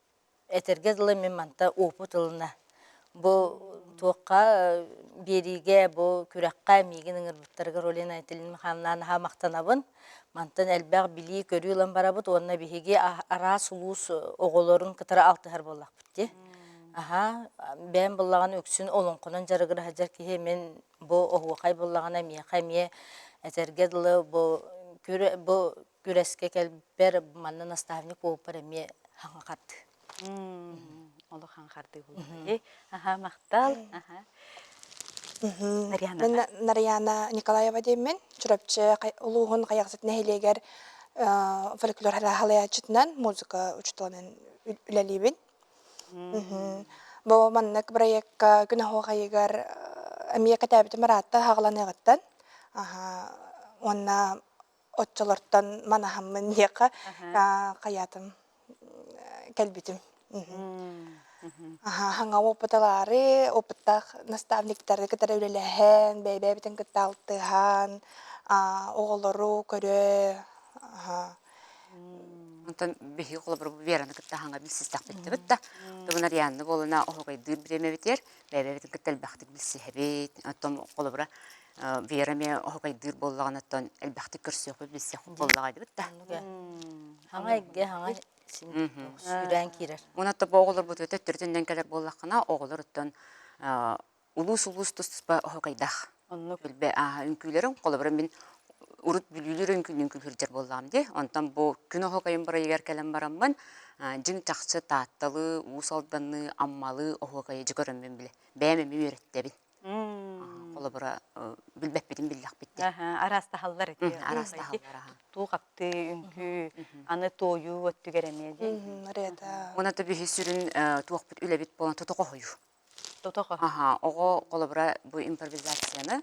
этэргэ дылы мин манта опыт ылына. Бу туохха биэриигэ, бу күрэххэ миигин ыҥырбыттарыгар Олена Айталина Михайловна наһаа махтанабын. Мантан элбэх билии-көрүү ылан барабыт уонна биһиги араас улуус оҕолорун кытары алтыһар буоллахпыт дии. Аһаа, бэйэм буоллаҕына үксүн олоҥхонон дьарыгыра сылдьар киһи мин бу оһуохай буоллаҕына миэхэ эмиэ этэргэ дылы бу бу күрэскэ кэлбэр манна наставник буолбар эмиэ хаҥа хардыы. Олох хаҥа хардыы буолла. Аха, махтал. Аха. Мен Нарьяна Николаева диэммин Чурапчы улууһун Хайахсыт нэһилиэгэр фольклор халаяччытынан музыка учууталынан үлэлиибин. Бу маннык проекка күн оһуохайыгар эмиэ кэтээбитим ыраатта хаҕаланыаҕыттан. Уонна оччолортон манаһаммын диэххэ хайаатым кэлбитим. Хаҥа опыталаары, опыттаах наставниктары кытары үлэлэһэн, бэйэ-бэйэбитин кытта алтыһан, оҕолору көрө, Онтон биһиги холобур Вераны кытта хаҥа билсистэхпиттибит да, Тугун Арианна буолана оһугайдыыр бириэмэбитигэр бэйэбитин кытта элбэхтик билсиһэбит. Оттон холобура Вера эмиэ оһуокайдыыр буоллаҕына оттон элбэхтик көрсүөхпүт, билсиэхпит буоллаҕа диэбит да. Хаҥа эйгэ, хаҥа сүүрээн киирэр. Уонна бу оҕолорбут төттөрүтүнэн кэлэр буоллаххына, оҕолор оттон улуус-улуус тус-туспа оһуокайдаах. Оннук. Билбэ ааһа үҥкүүлэрин, холобура мин урут бүлүүлүүр үҥкүүнү үҥкүүлүүр буоллаҕым дии. Онтон бу күн оһуокайын бырайыгар кэлэн бараммын, дьиҥ чахчы Таатталыы, Уус Алданныы, Аммалыы оһуокайы дьэ көрөммүн билэ. Бэйэм эмиэ үөрэттэбин. Холобура, билбэппитин биллэхпит дии. Араастаһаллар ити. Араастаһаллар. Тутуу-хаптыы, үҥкүү, аны туойуу өттүгэр эмиэ дии. Ырыата. Уонна то биһи сүрүн туохпут үлэбит буолан тото хоһуйуу. Тото Аха, оҕо холобура бу импровизацияны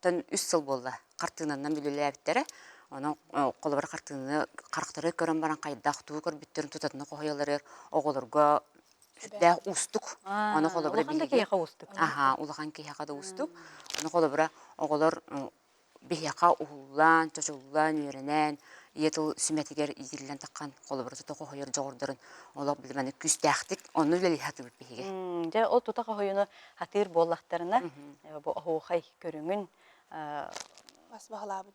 тон үс сыл буолла хартыынанан үлэлээбиттэрэ. Онон холобура хартыынаны харахтары көрөн баран хайдах тугу көрбүттэрин тутатына хоһуйалларыгар оҕолорго сүрдээх уустук. Ону холобура Улахан да киһиэхэ уустук. Аха, улахан киһиэхэ да уустук. Ону холобура оҕолор биһиэхэ уһуллаан, чочуллаан, үөрэнэн, ийэ тыл сүмэтигэр иитиллэн таххан холобура тута хоһуйар дьоҕурдарын олох билиманы күүстээхтик онно үлэлии сатыыбыт биһиги. Дьэ, ол тута хоһуйуну хатыыр буоллахтарына, бу оһуохай көрүҥүн бас баһылаабыт.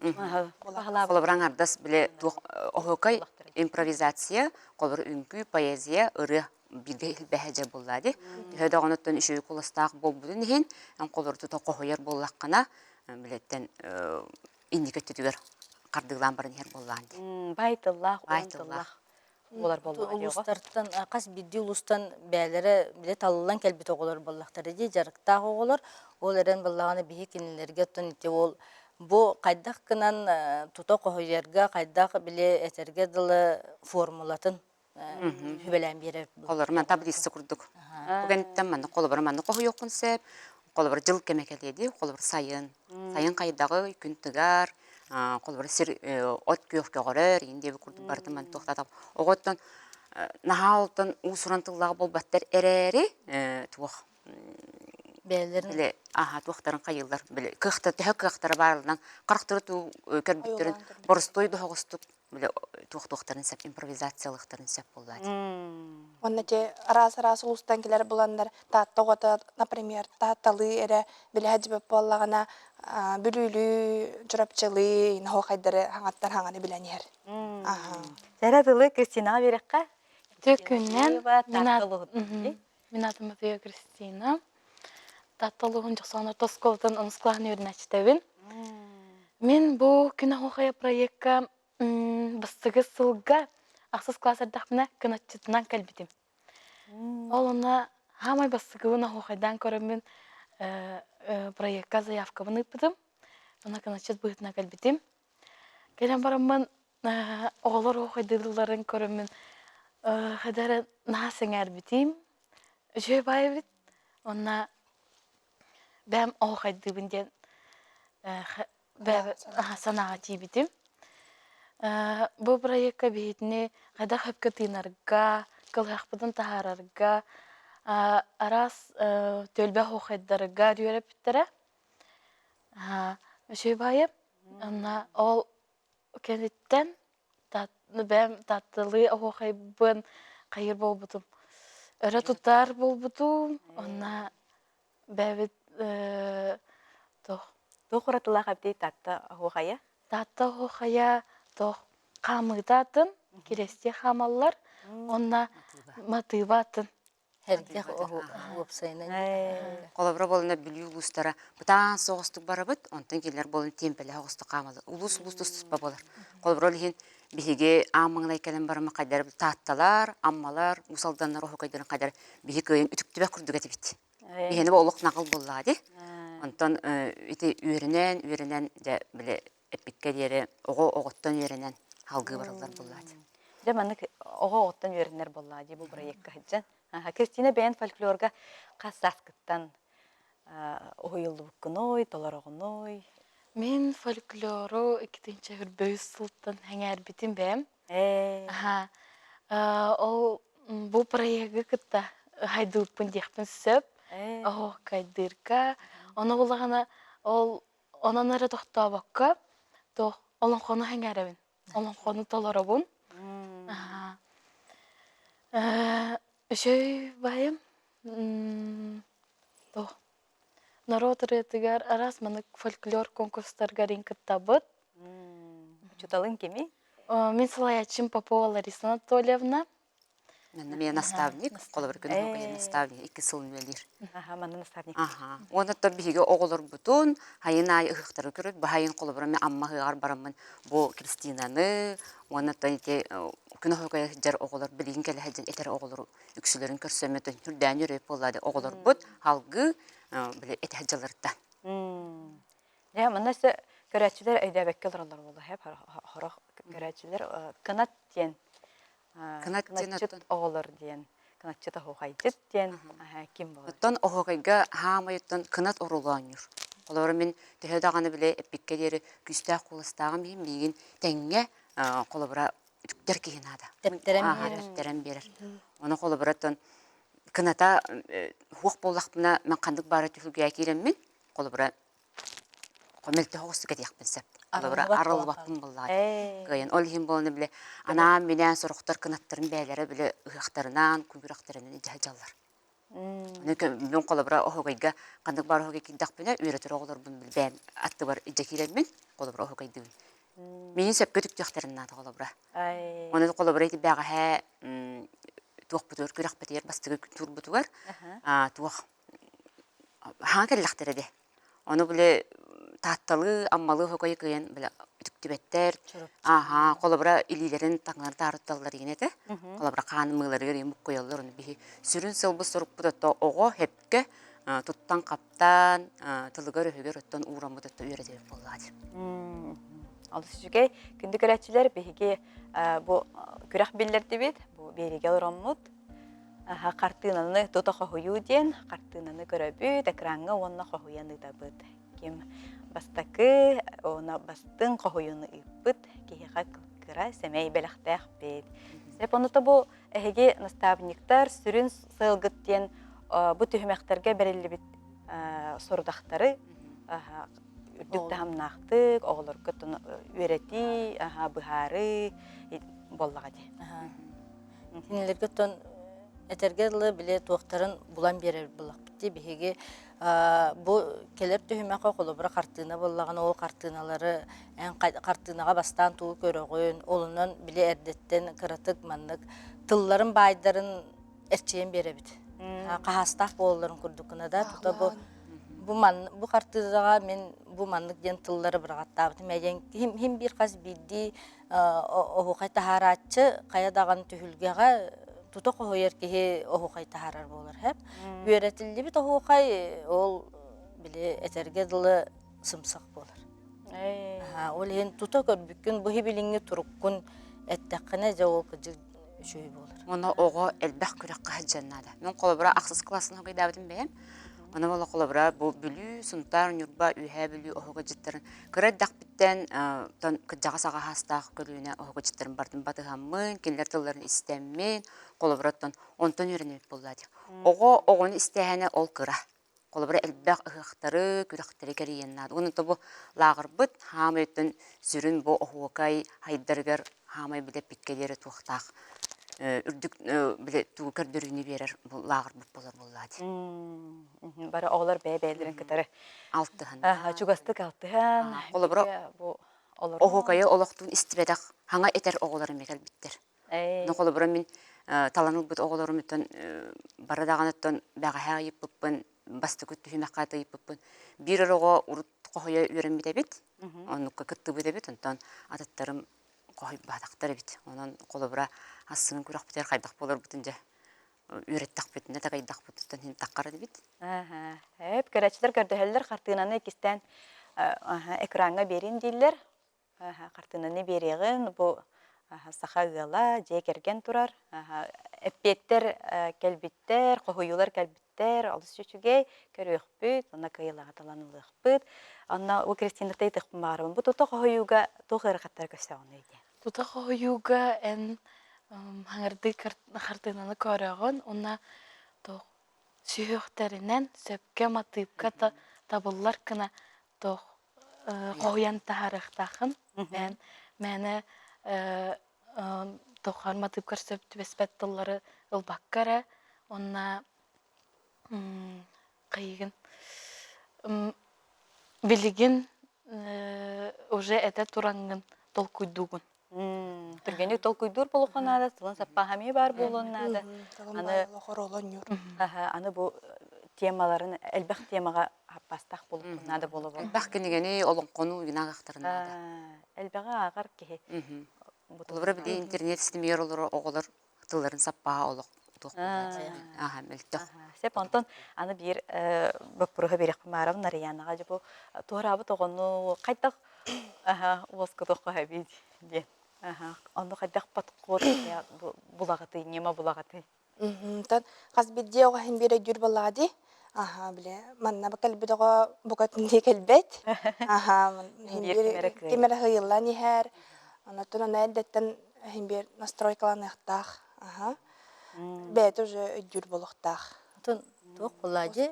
Холобура аҥардас бile туох оһуокай импровизация, холобура үҥкүү, поэзия, ырыа бииргэ илбэһэ дьэ буолла дии. Төһө даҕаныттан үчүгэй куластаах буолбутун иһин, эн холобура тута хоһуйар буоллаххына, билэттэн инники өттүтүгэр хардыылаан баран иһэр буоллаан дии. Баай тыллаах, Баай уон тыллаах. тыллаах буолар буоллаҕа дии оҕо. Улуустартан хас биирдии улуустан бэйэлэрэ бile талыллан кэлбит оҕолор буоллахтара дии дьарыктаах оҕолор. Ол эрэн буоллаҕына биһи кинилэргэ оттон ити ол бу хайдах гынан тута хоһуйарга хайдах били этэргэ дылы формулатын сүбэлээн биэрэр. Холобура ман таблица курдук. Бу кэнниттэн маннык холобура маннык хоһуйуоххун сөп. Холобура дьыл кэмэ кэлиэ дии. Холобура сайын. Сайын хайдаҕый, күн тыгар, холобура сир от күөх көҕөрөр, иин диэби курдук барытын ман туохтаатах. Оҕоттон наһаа олтон уус-уран тыллаах буолбаттар эрээри туох бэйэлэрин били аха туохтарын хайыыллар били кыахта төһө кыахтара баарынан харахтары туу көрбүттэрин боростуой доһоҕостук били туохтуохтарын сөп импровизациялыахтарын сөп буоллаат Уонна те араас-араас улуустан кэлэр буланнар Таатта оҕото, например, Таатталыы эрэ билэ сылдьыбыт буоллаҕына, Бүлүүлүү, Чурапчылыы, оһуохайдары хаҥаттан хаҥаны билэн иһэр. Сэрэ тылы Кристинаҕа биэрэххэ. Үтүө күннэн. Таатта улууһуттан. Мин аатым Матвеева Кристина. Таатта улууһун Дьохсоҕон орто оскуолатын онус кылааһын үөрэнээччитэбин. Мин бу Күн оһуохайа проекка бастакы сылга ахсыс класс эрдэхпинэ кынатчытынан кэлбитим. Ол онно хаамай бастакыбын оһуохайдаан көрөммүн проекка заявкабын ыыппытым. Онно кынатчыт быһыытынан кэлбитим. Кэлэн бараммын оҕолор оһуохайдыылларын көрөммүн хайдах эрэ наһаа сэҥээрбитим. Үчүгэй баай эбит. Уонна бэйэм оһуохайдыыбын диэн санааҕа тиийбитим. Бу бырайыакка биһигини хайдах сөпкө тыынарга, кылыһахпытын таһаарарга, араас түөлбэ оһуохайдарга үөрэппиттэрэ. Үчүгэй баайы. Онно ол кэнниттэн бэйэм таатталыы оһуохайбын хайыыр буолбутум. Өрө тутар буолбутум. Онно бэйэбит туох Туох уратылаах эбитий Таатта оһуохайа? Таатта оһуохайа туох хаамыыта атын, кирэстии хаамаллар. Онно матыыба атын. Эрдэх уопсайынан. Холобура буолана Бүлүү улуустара бытаан соҕустук барабыт, онтон кинилэр буолан тиэмпэлээх оҕустук хаамалар. Улуус-улуус тус-туспа буолар. Холобура ол иһин биһиги аан маҥнай кэлэн бараммыт хайдары Таатталар, Аммалар, Уус Алданнар оһуокайдарын хайдары биһи кыайан үтүктүбэт курдук этибит. Биһини олох наҕыл буоллаҕа дии. Онтон ити үөрэнэн, үөрэнэн дьэ били эппиккэ диэри оҕо оҕоттон үөрэнэн салгыы бараллар буоллаат. Дьэ маннык оҕо оҕоттон үөрэнэр буоллаа дии бу проекка сылдьан. Кристина бэйэн фольклорга хас сааскыттан уһуйуллубуккунуй, толороҕунуй? Мин фольклору иккитинчи үрбөйүс сылтан сэҥээрбитим бэйэм. Аха. Ол бу проегы кытта хайдыыппын диэхпин сөп. Оһуокайдыырга. Ону буллаҕына ол Онон эрэ тохтообокко, туох олоҥхону сэҥээрэбин, олоҥхону толоробун. Үчүгэй баайым туох норуот ырыатыгар араас маннык фольклор конкурстарга кыттабыт. Учууталыҥ кимий? Мин салайааччым Попова Лариса Анатольевна. Манна эмиэ наставник, холобур күн оһуокайа наставник икки сыл үлэлиир. Аха, манна наставник. Аха. Уонна оттон биһиги оҕолорбутун хайын аайы ыһыахтары көрөт, баһайын холобура мен Амма ыһыаҕар бараммын бу Кристинаны уонна оттон ити күн оһуокайа сылдьар оҕолор билигин кэлэ сылдьан этэр оҕолору үксүлэрин көрсөммүт үрдээн үөрөйүп буоллаады оҕолорбут алгыы били этэ сылдьалларыттан. Дьэ, манна өссө көрөөччүлэр өйдөөбөккө олороллор буолуо, сорох көрөөччүлэр кынат диэн Кынат диэн Кынатчыт оҕолор диэн, кынатчыт оһуохайдьыт диэн ким буолар? Оттон оһуохайга хаамайыттан кынат оруолу оонньуур. Холобура мин төһө даҕаны бile эппиккэ диэри күүстээх куоластааҕым иһин миигин тэҥҥэ холобура үтүктэр киһи наада. Тэптэрэн биэрэр. Тэптэрэн биэрэр. Ону холобура оттон кыната хуох буоллахпына мен ханнык баара түһүлгэҕэ киирэммин холобура мөлтөх оҕустук этиэхпин сөп. Холобура, арыллыбаппын буоллаҕа. Кыайан ол иһин буолан бile анаан-минээн сорохтор кынаттарын бэйэлэрэ бile ыһыахтарынан, күгүрэхтэринэн илдьэ сылдьаллар. Ону мин холобура оһугайга ханнык баар оһугай киирдэхпинэ үөрэтэр оҕолорбун бэйэм аттыбар илдьэ киирэммин холобура оһугайдыыбын. Миигин сөпкө түктүөхтэрин наада холобура. Ону холобура ити бэҕэһээ туохпутугар күрэхпитигэр бастакы туурбутугар туох хаҥа кэллэхтэрэ дии. Ону били Таатталыы, Аммалыы оһуокайы кыайан били үтүктүбэттэр. Ааһа, холобура илиилэрин таҥнары таарытталлар игин этэ. Холобура хаан ымыыларыгар ийэ муккуйаллар. Ону биһи сүрүн сылбыт сорукпут отто оҕо сөпкө туттан-хаптаан тылыгар-өһүгэр оттон уураммыт отто үөрэтэр буоллаҕа дии. Олус үчүгэй. Күндү көрөөччүлэр, биһиги бу күрэх биллэрдибит, бу биэриигэ олороммут. Хартыынаны тута хоһуйуу диэн хартыынаны көрөбүт, экраҥҥа уонна хоһуйан ыытабыт. Ким бастакы уонна бастыҥ хоһуйууну ыыппыт киһиэхэ кыра сэмэй бэлэхтээхпит. Сөп онута бу эһиги наставниктар сүрүн сыалгыт диэн бу түһүмэхтэргэ бэриллибит сорудахтары үрдүк таһымнаахтык оҕолорго үөрэтии, быһаарыы буоллаҕа дии. Кинилэргэ оттон этэргэ дылы били туохтарын булан биэрэр буоллахпыт дии. Биһиги бу кэлэр түһүмэххэ холобура хартыына буоллаҕына ол хартыыналары эн хартыынаҕа бастаан тугу көрөҕүн, олунан били эрдэттэн кыратык маннык тылларын баайдарын эрчийэн биэрэбит. Хаһаастаах буолалларын курдук гына да тута бу бу ман бу хартыынаҕа мин бу маннык диэн тыллары быраҕаттаабытым диэн хим биир хас биирдии оһуохай таһаарааччы хайа даҕаны түһүлгэҕэ тута хоһуйар киһи оһуохай таһаарар буолар һэп. Үөрэтиллибит оһуохай ол били этэргэ дылы сымсах буолар. Ол иһин тута көрбүккүн бу билиҥҥи туруккун эттэххинэ дьэ ол кыдьык үчүгэй буолар. Уонна оҕо элбэх күрэххэ сылдьан наада. Мин холобура ахсыс кылаасын оһугайдаабытым бэйэм. Ону буола холобура бу Бүлүү, Сунтаар, Ньурба, Үөһээ Бүлүү оһугайдьыттарын кыра эрдэхпиттэн кырдьаҕас аҕа саастаах көлүөнэ оһугайдьыттарын бардым батыһаммын, кинилэр тылларын истэммин, холобура оттон онтон үөрэнэбит буолла дии. Оҕо оҕону истээһинэ ол кыра. Холобура, элбэх ыһыахтары, күрэхтэри кэрийэн наада. Уонна бу лааҕырбыт хаамай өттүн сүрүн бу оһуокай хайдарыгар хаамай билэ эппиккэ диэри туохтаах үрдүк билэ тугу көрдөрүүнү биэрэр бу лааҕырбыт буолар буоллаа дии. Бары оҕолор бэйэ-бэйэлэрин кытары алтыһан. Чугастык алтыһан. Холобура, бу оһуокайы олохтуун истибэтэх хаҥа этэр оҕолор эмиэ кэлбиттэр. Ну, холобура, мин талан ылбыт оҕолорум оттон бары даҕаны оттон бэҕэһээ ыйыппыппын, бастакы түһүмэххэ ыйыппыппын, биир эрэ оҕо урут хоһуйа үөрэммит эбит, оннукка кыттыбыт эбит, онтон атыттарым хоһуйбатахтар эбит. Онон, холобура, ассыҥын күрэхпитигэр хайдах буоларбытын дьэ үөрэттэхпитинэ, такайдахпытыттан иһин таххар эбит. Эп, көрөөччүлэр көрдөһөллөр, хартыынаны иккистээн экраҥҥа биэрин дииллэр. Хартыынаны биэриэҕин, бу саха ыала, дьиэ кэргэн турар. Эппиэттэр кэлбиттэр, хоһуйуулар кэлбиттэр, олус үчүгэй, көрүөхпүт, уонна кыайыылааҕы талан ылыахпыт. Онно бу Кристина ыйытыахпын баҕарабын, бу тута хоһуйууга туох ыарахаттары көрсөҕүнүй диэн. Тута хоһуйууга эн хаҥардыы хартыынаны көрөҕүн уонна туох сүһүөхтэринэн сөпкө матыыпка табыллар гына туох хоһуйан таһаарыахтааххын. Бэйэн мээнэ тоххор матыыпкар сөп түбэспэт тыллары ылбакка эрэ уонна хайыгын билигин уже этэ тураҥҥын толкуйдуугун. Түргэнник толкуйдуур буолуохха наада, тылын саппааһа эмиэ баар буолуон наада. Аны аны бу темаларын элбэх темаҕа хаппаастаах буолуохха наада буолуо. Элбэх кинигэни, олоҥхону игин ааҕыахтарын наада. Элбэҕи ааҕар киһи. Холобура, били интернет ситимигэр олорор оҕолор тылларын саппааһа олох туох аха мөлтөх. Сеп онтон аны биир боппуруоһу биэриэхпин баарабын Нарыйаанаҕа дьэ бу туораабыт оҕону хайдах уоскутуохха сөбүй диэн. Онно хайдах подход булаҕытый, ньыма булаҕытый? Онтон хас биирдии оҕо иһин биир өйдүүр буоллаҕа дии. Аха, били манна кэлбит оҕо букатын дии кэлбэт. Аха, иһин биир ким эрэ ыйыллан иһэр. Онтон аны эрдэттэн иһин биир настройкаланыахтаах. Аха. Бэйэтэ уже өйдүүр буолуохтаах. Онтон туох буоллаа дии?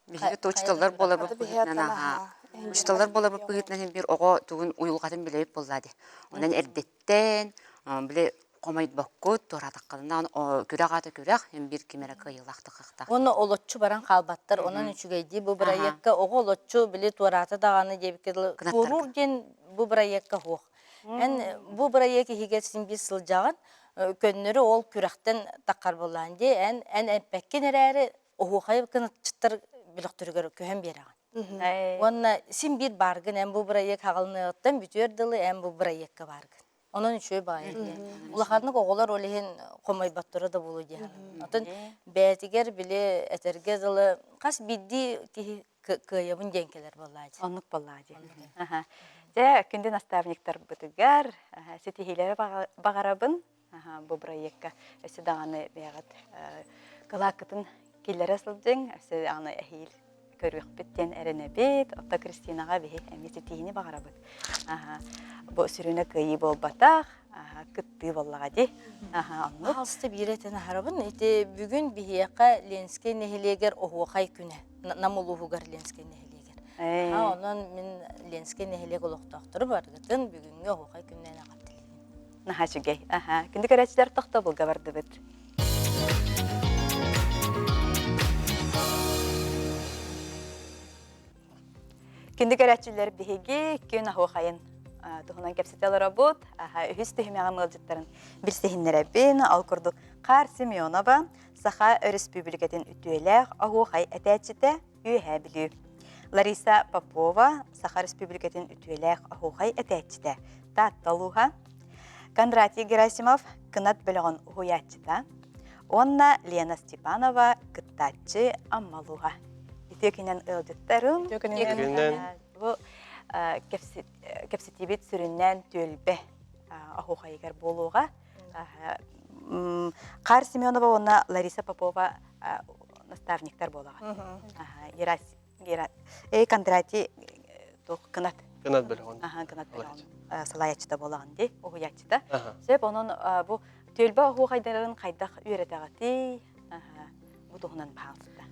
Биһиги учууталлар буоларбыт быһыытынан аһаа учууталлар буоларбыт быһыытынан иһин биир оҕо тугун уйулҕатын билэбит буоллаа дии. Онон эрдэттэн били хомойбоккут, туораатаххытына күрэх аата күрэх, иһин биир ким эрэ кыайыылаах таххахтаах. Уонна олоччу баран хаалбаттар. Онон үчүгэйдии бу бырайыакка оҕо олоччу били туораата даҕаны диэбиккэ дылы туоруур диэн бу бырайыакка суох. Эн бу бырайыак иһигэр син биир сылдьаҕын, көннөрү ол күрэхтэн таххар буоллаҕын дии. Эн эн эппэккин эрээри оһуохай кынатчыттар бөлөхтөрүгэр көһөн биэрэҕин. Уонна син биир бааргын эн бу бырайыак хаҕылыныаҕыттан бүтүөр дылы эн бу бырайыакка бааргын. Онон үчүгэй баҕайы диэн. Улаханнык оҕолор ол иһин хомойботторо да буолуо диэн. Оттон бэйэтигэр били этэргэ дылы хас биирдии киһи кыайабын диэн кэлэр буоллаа дии. Оннук буоллаа дии. Дьэ, күндү наставниктарбытыгар ситиһиилэри баҕарабын. Бу бырайыакка өссө даҕаны бэйэҕит кылааккытын киллэрэ сылдьыҥ, өссө даҕаны эһиил көрүөхпүт диэн эрэнэбит. Отто Кристинаҕа биһи эмиэ ситиһиини баҕарабыт. Бу сүрүнэ кыайыы буолбатах, кыттыы буоллаҕа дии. Оннук. Хаалыста биир этэн аһарабын. Ити бүгүн биһиэхэ Ленскэй нэһилиэгэр оһуохай күнэ. Нам улууһугар Ленскэй нэһилиэгэр. Онон мин Ленскэй нэһилиэк олохтоохтору барыгытын бүгүҥҥү оһуохай күнүнэн эҕэрдэлиибин. Наһаа үчүгэй. Аха. Күндү көрөөччүлэр тохтобулга бардыбыт. Күндү көрөөччүлэр биһиги күн оһуохайын туһунан кэпсэтэ олоробут. Үһүс түһүмэҕим ыалдьыттарын билсиһиннэрэбин. Ол курдук Хаар Семенова, Саха Өрөспүүбүлүкэтин үтүөлээх оһуохай этээччитэ Үөһээ Бүлүү. Лариса Попова, Саха Республикатын үтүөлээх оһуохай этээччитэ, Таатта улууһа. Кондратий Герасимов, Кынат бөлөҕүн уһуйааччыта. Уонна Лена Степанова, кыттааччы Амма улууһа. Үтүө күнэн ыалдьыттарым. Үтүө күнүнэн. Бу кэпсэтиибит сүрүннээн түөлбэ оһуохайыгар буолуоҕа. Хаар Семенова уонна Лариса Попова наставниктар буолаҕа. Эй, Кондратий туох кынат. Кынат бөлөҕүн. Кынат бөлөҕүн салайааччыта буолаҕын дии, уһуйааччыта. Сөп, онон бу түөлбэ оһуохайдарын хайдах үөрэтэҕитий? Бу туһунан баһаалыста.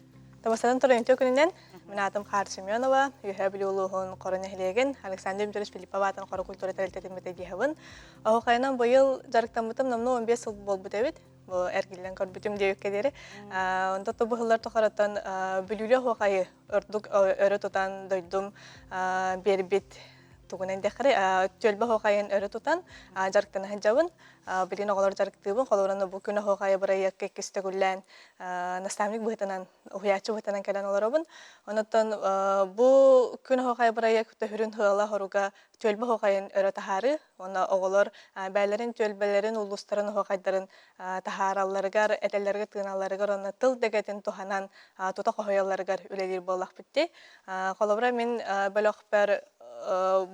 Табасанан туран үтүө күнүнэн мин аатым Хаар Семенова, Үөһээ Бүлүү улууһун Хоро нэһилиэгин Александр Дмитриевич Филиппов аатын Хоро культура тэрилтэтин методиһабын. Оһуохайынан быйыл дьарыктаммытым номнуо 15 сыл буолбут эбит. Бу эргиллэн көрбүтүм диэбиккэ диэри. Онто быһыллар тухарыттан Бүлүүлэ оһуохайы ордук өрө тутан дойдум биэрбит тугунан диэххэрий түөлбэ оһуохайын өрө тутан дьарыктана сылдьабын. Билигин оҕолор дьарыктыыбын. Холобура, бу күн оһуохайы бырайыакка иккис төгүллээн наставник быһыытынан, уһуйааччы быһыытынан кэлэн олоробун. Онон бу күн оһуохайы бырайыак төһүрүн сыала-соруга түөлбэ оһуохайын өрө таһаарыы уонна оҕолор бэйэлэрин түөлбэлэрин, улуустарын оһуохайдарын таһааралларыгар, этэллэригэр, тыыналларыгар уонна тыл дэгэтин туһанан тута хоһуйалларыгар үлэлиир буоллахпыт дии. Холобура, мин бөлөхпөр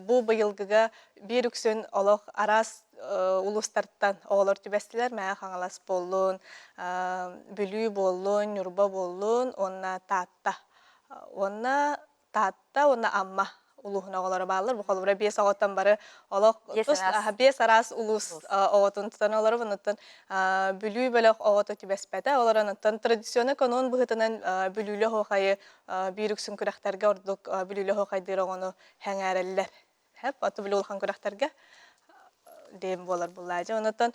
бу быйылгыга биир үксүн олох араас улуустартан оҕолор түбэстилэр. Мэҥэ Хаҥалас буоллун, Бүлүү буоллун, Ньурба буоллун уонна Таатта. Уонна Таатта уонна Амма улууһун оҕолоро бааллар. Бу холобура биэс оҕоттон бары олох тус биэс араас улуус оҕотун тутан олоробун. Оттон Бүлүү бөлөх оҕото түбэспэтэ. Олор онтон традиционный канон быһыытынан Бүлүүлү оһуохайы биир үксүн күрэхтэргэ ордук Бүлүүлү оһуохайдыыр оҕону сэҥээрэллэр. Хэп, аты били улахан күрэхтэргэ диэн буолар буллаадьы. Онотон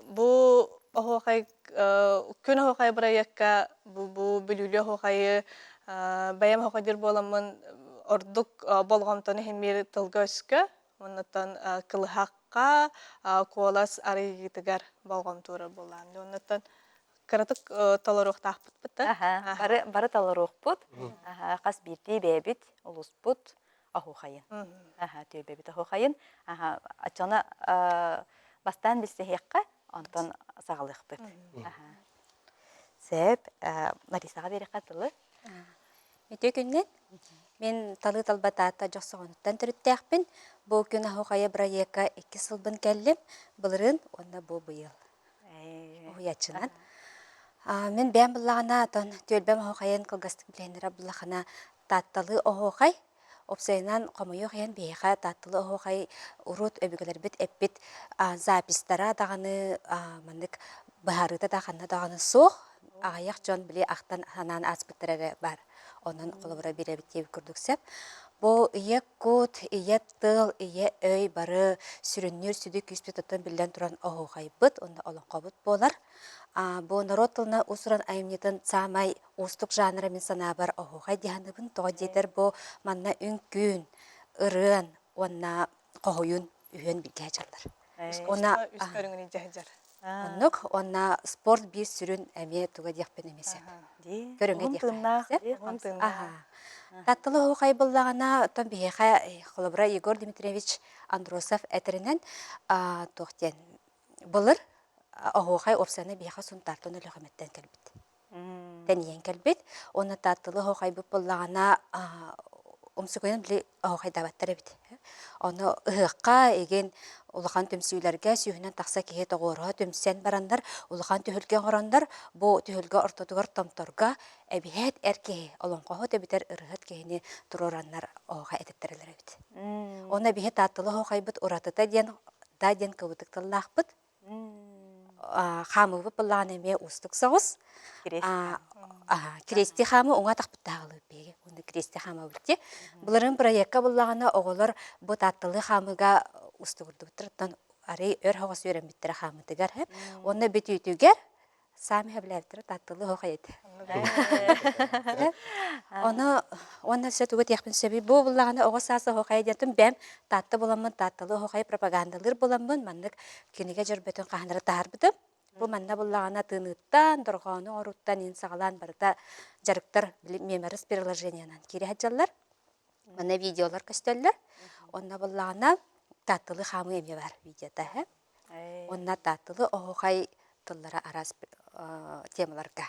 бу оһуохай күн оһуохай бырайыакка бу, бу бүлүүлүү оһуохайы бэйэм оһуохайдыыр буоламмын ордук болҕомтону иһиммиир тылга-өскө оннуттан кылыһахха куолас арыйыытыгар болҕомтуурар буоллаам. Оннуттан кыратык толоруохтаахпыт да. Бары, бары толоруохпут. Хас биирдии бэйэбит улууспут оһуохайын. Түөлбэбит оһуохайын. Оччону бастаан билсиһиэххэ, онтон саҕалыахпыт. Сөп. Ларисаҕа биэриэххэ тылы. Үтүө күннэн. Мин талыы талба Таатта Дьохсоҕонуттан төрүттээхпин. Бу күн оһуохайа бырайыакка икки сылбын кэллим. Былырыын уонна бу быйыл. Уһуйааччынан. Мин бэйэм буллаҕына, отон түөлбэм оһуохайын кылгастык билиһиннэрэ буллахына, Таатталыы оһуохай, уопсайынан, хомойуох иһин, биһиэхэ Таатталыы оһуохай урут өбүгэлэрбит эппит записьтара даҕаны маннык быһаарыыта да ханна даҕаны суох. Аҕыйах дьон били ахтан санаан ааспыттара эрэ баар. Онон холобура биэрэбит диэбит курдук сөп. Бу ийэ кут, ийэ тыл, ийэ өй бары сүрүннүүр сүдү күүспүт оттон биллэн туран оһуохайбыт уонна олоҥхобут буолар. Бу норуот тылынан уус-уран айымньытын саамай уустук жанра мин санаабар оһуохай дии саныыбын. Тоҕо диэтэр бу манна үҥкүүн, ырыан уонна хоһуйун үһүөн билгэ сылдьаллар. Уонна үс көрүҥүн илдьэ сылдьар. Оннук уонна спорт биир сүрүн эмиэ туга диэхпин эмиэ сөп. Көрүҥэ диэхпин сөп. Тапталы оһуохай буллаҕына, оттон биһиэхэ холобура Егор Дмитриевич Андросов этэринэн туох диэн былыр оһуохай уопсайынан биһиэхэ Сунтаартан Өлүөхүмэттэн кэлбит. Тэнийэн кэлбит. Уонна таатталы оһуохайбыт буоллаҕына умсугуйан били оһуохайдаабаттар эбит. Ону ыһыахха игин улахан түмсүүлэргэ сүүһүнэн тахса киһи тоҕуоруһа түмсэн бараннар улахан түһүлгэ оҥороннор бу түһүлгэ ортотугар томторго эбиһээт эр киһи олоҥхоһут эбэтэр ырыһыт киһини туруораннар оһуохай этиттэрэллэр эбит. Уонна биһи таатталы оһуохайбыт уратыта диэн да диэн кыбытык тыллаахпыт. Хаамыыбыт былаан эмиэ уустук соҕус. Крести хаамыы уҥа атахпыттааҕылыыр биһиги. Уонна крести хаамабыт дии. Былырыын проекка буллаҕына оҕолор бу таатталыы хаамыыга устугурдубуттар. Оттон арый өр соҕус үөрэммиттэрэ хаамыытыгар. Уонна бүтүүтүгэр саами сөбүлээбиттэрэ таатталыы оһох этэ. Ону уонна өссө тугу этиэхпин сөбүй? Бу буллаҕына оҕо саас оһуохайа диэн бэм Таатта буламмын Таатталыы оһуохайы пропагандалыыр буламмын маннык кинигэ дьөрбөтүн хаһан эрэ таһаарбытым. Бу манна буллаҕына тыыныттан, дорҕоону оҥоруттан иһин саҕалаан барыта дьарыктар меморис приложениенан киирэ сылдьаллар. Манна видеолар көстөллөр. Онно буллаҕына тааттылыы хаамыы эмиэ баар видеота. Уонна тааттылы оһуохай тыллара араас темаларга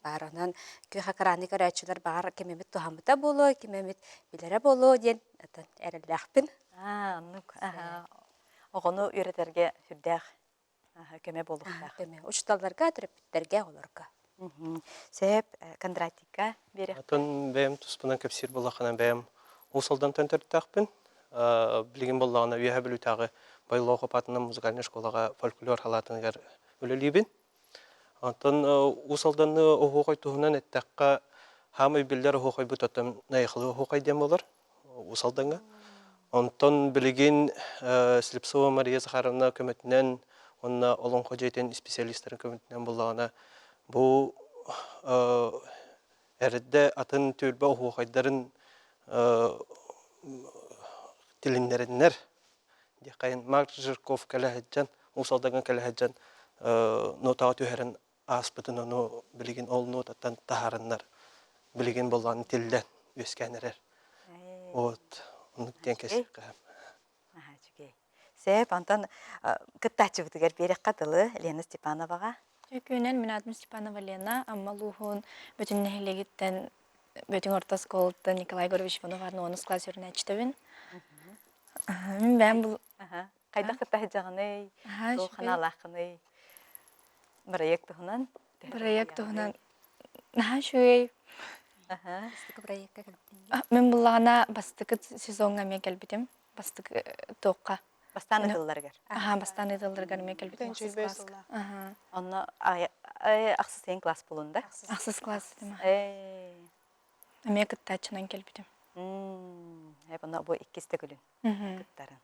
баар. Онон күөх экраны көрөөччүлэр баҕар ким эмит туһаммыта буолуо, ким эмит билэрэ буолуо диэн атын эрэллээхпин. Аа, оннук. Оҕону үөрэтэргэ сүрдээх көмө буолуохтаах. Көмө. Учууталларга, төрөппүттэргэ, оҕолорго. Сөп, Кондратика биэриэх. Атын бэйэм туспунан кэпсиир буоллаххына бэйэм Уус Алдантан төрүттээхпин. Билигин буоллаҕына Үөһээ Бүлүүтээҕи Бойлоохоп аатынан музыкальнай школаҕа фольклор халаатыныгар үлэлиибин. Онтон Уус Алданы оһуохай туһунан эттэххэ, хаамай биллэр оһуохайбыт оттон Найахылы оһуохай диэн буолар Уус Алдаҥҥа. Онтон билигин Слепцова Мария Захаровна көмөтүнэн уонна Олоҥхо дьиэтин специалистарын көмөтүнэн буоллаҕына бу эрдэ атын түөлбэ оһуохайдарын тилиннэриннэр диэххэйин Марк Жирков кэлэ сылдьан Уус Алдаҥҥа кэлэ сылдьан нотаҕа түһэрэн ааспытын ону билигин ол нотаттан таһаараннар билигин боллоон тиллэн үөскээн эрэр. Вот оннук диэн кэсиэххэ. Наһаа үчүгэй. Сөп, онтон кыттааччыбытыгар биэрэххэ тылы Лена Степановаҕа. Үкүүнэн мин аатым Степанова Лена, Амма улууһун Бөтүн нэһилиэгиттэн Бөтүҥ орто оскуолаттан Николай Егорович Иванов аатынан онус класс үөрэнээччитэбин. Мин бэйэм бу Хайдах кытта сылдьаҕыный? Туох ханаалааххыный? Бырайыак туһунан? Бырайыак туһунан наһаа үчүгэй. Бастакы бырайыакка кэлбитим. Мин буллаҕына бастакы сезоҥҥа эмиэ кэлбитим. Бастакы туохха. Бастаан ытылларыгар. Аха, бастаан ытылларыгар эмиэ кэлбитим ахсыс класска. Онно ахсыс ең класс булун да? Ахсыс класс этим. Эмиэ кыттааччынан кэлбитим. Онно бу иккис төгүлүн кыттарын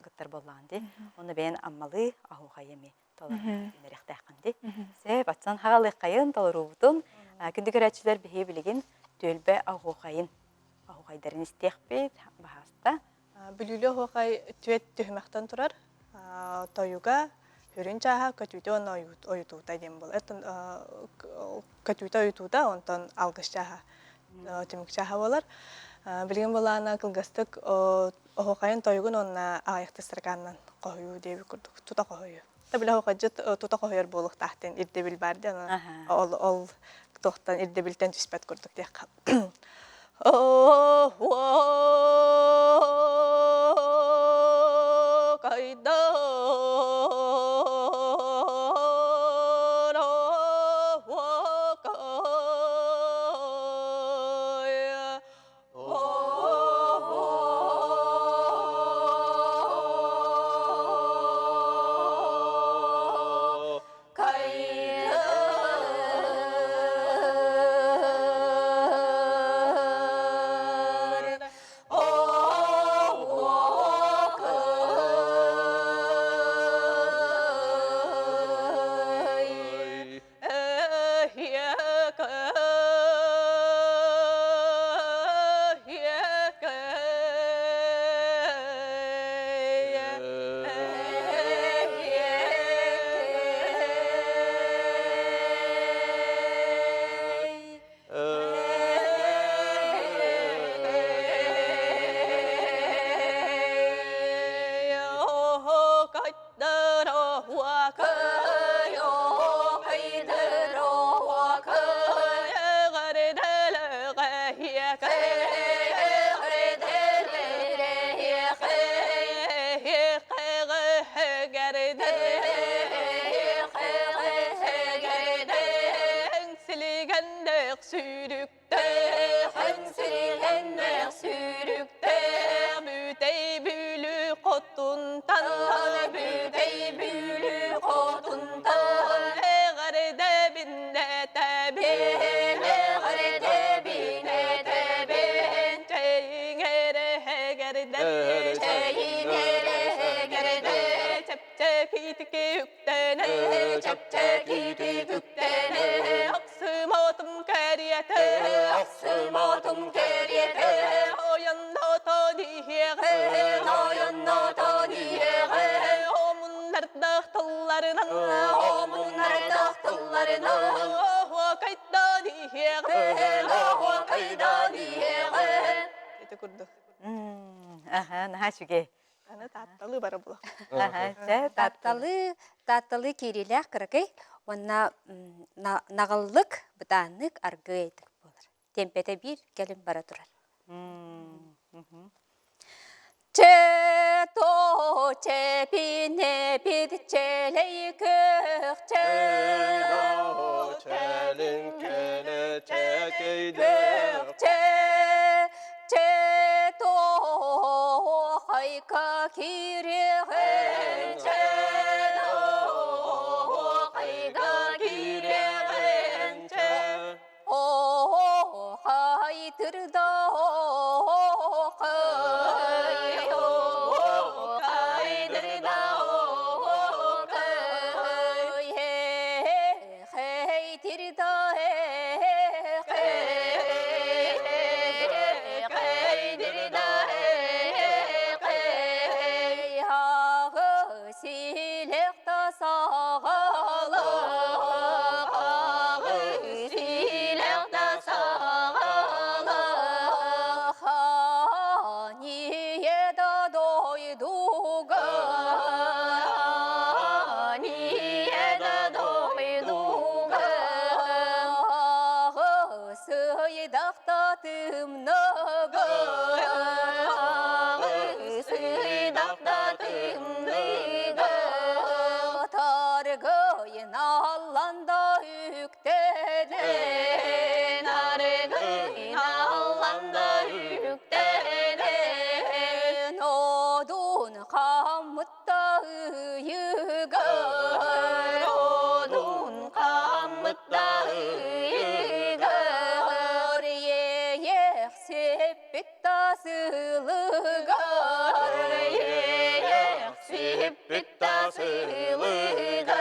кыттар буоллаҕын дии. Онно бэйэн аммалыы аһуохайы эмиэ толору дии. Сөп, ацан хагалыаххайын толоруубутун күндү көрөөччүлэр биһи билигин түөлбэ аһуохайын аһуохайдарын истиэхпит баһааста. Бүлүүлүү оһуохай түөт түһүмэхтэн турар. Тойуга, үрүн чааһа, көтүүтэ уонна ойутуута диэн буолар. Көтүүтэ ойутуута, онтон алгыс чааһа, түмүк чааһа буолар. Билигин былаана кылгастык оһуохайын тойугун уонна аҕыйахта строканнан хоһуйуу диэбит курдук тута хоһуйуу. Та бile оһуохайдьыт тута хоһуйар буолуохтаах диэн ирдэбил баар диэн ол ол туохтан ирдэбилтэн түспэт курдук диэххэ. курдук. Аха, наһаа үчүгэй. Аны таатталыы бара була. Аха, Таатталыы, таатталыы киириилээх кыракый уонна наҕыллык, бытааннык аргыый буолар. Темпэтэ биир кэлин бара турар. Че то чепине пит челей көкче Челин келе чекейде көкче че то хайка кириген че то хайка кириген че Оохайтырда оохай, оохайдырда оохай, хейтирда хейдирда хей, ағы силехта сағалы, ағы силехта сағалы, хание да дойдуга, хание да дойдуга, сыйдақта тымныга, сыйдақта тымныга, таргыйын алланда үктенен, аргыйын алланда үктенен, одун қамытта ыйыгар, одун қамытта ыйыгар, ех сыппит тасылыгар, ех сыппит тасылыгар,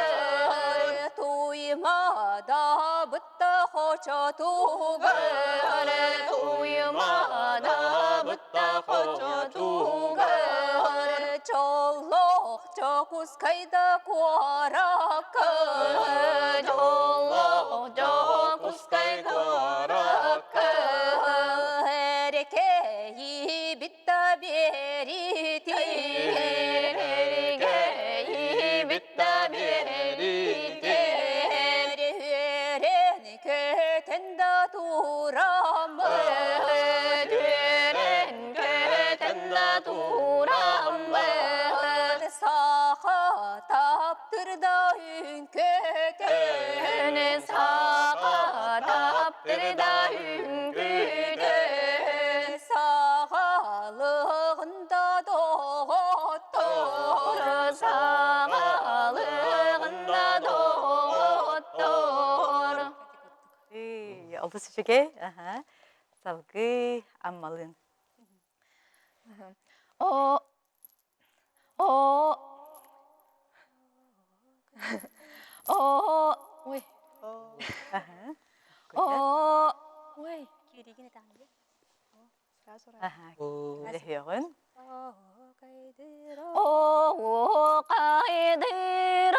туймада бытта хочотугар, туймада бытта хочотугар, чоллох чокускайда куаракка, чоллох чокускай куаракка, эркеyi битта берити, эркеyi битта берити, өрен көтен да тураммыт, өрен көтен да тураммыт, саха таптырда үҥкөтөн, саха таптырда үҥкүтөн, сахалыгында доҕоттор, сахалыгында доҕоттор. Олус үчүгэй. Салгыы Аммалыын. О О О Ой. О Ой. Лэһиэҕин. О кайдыр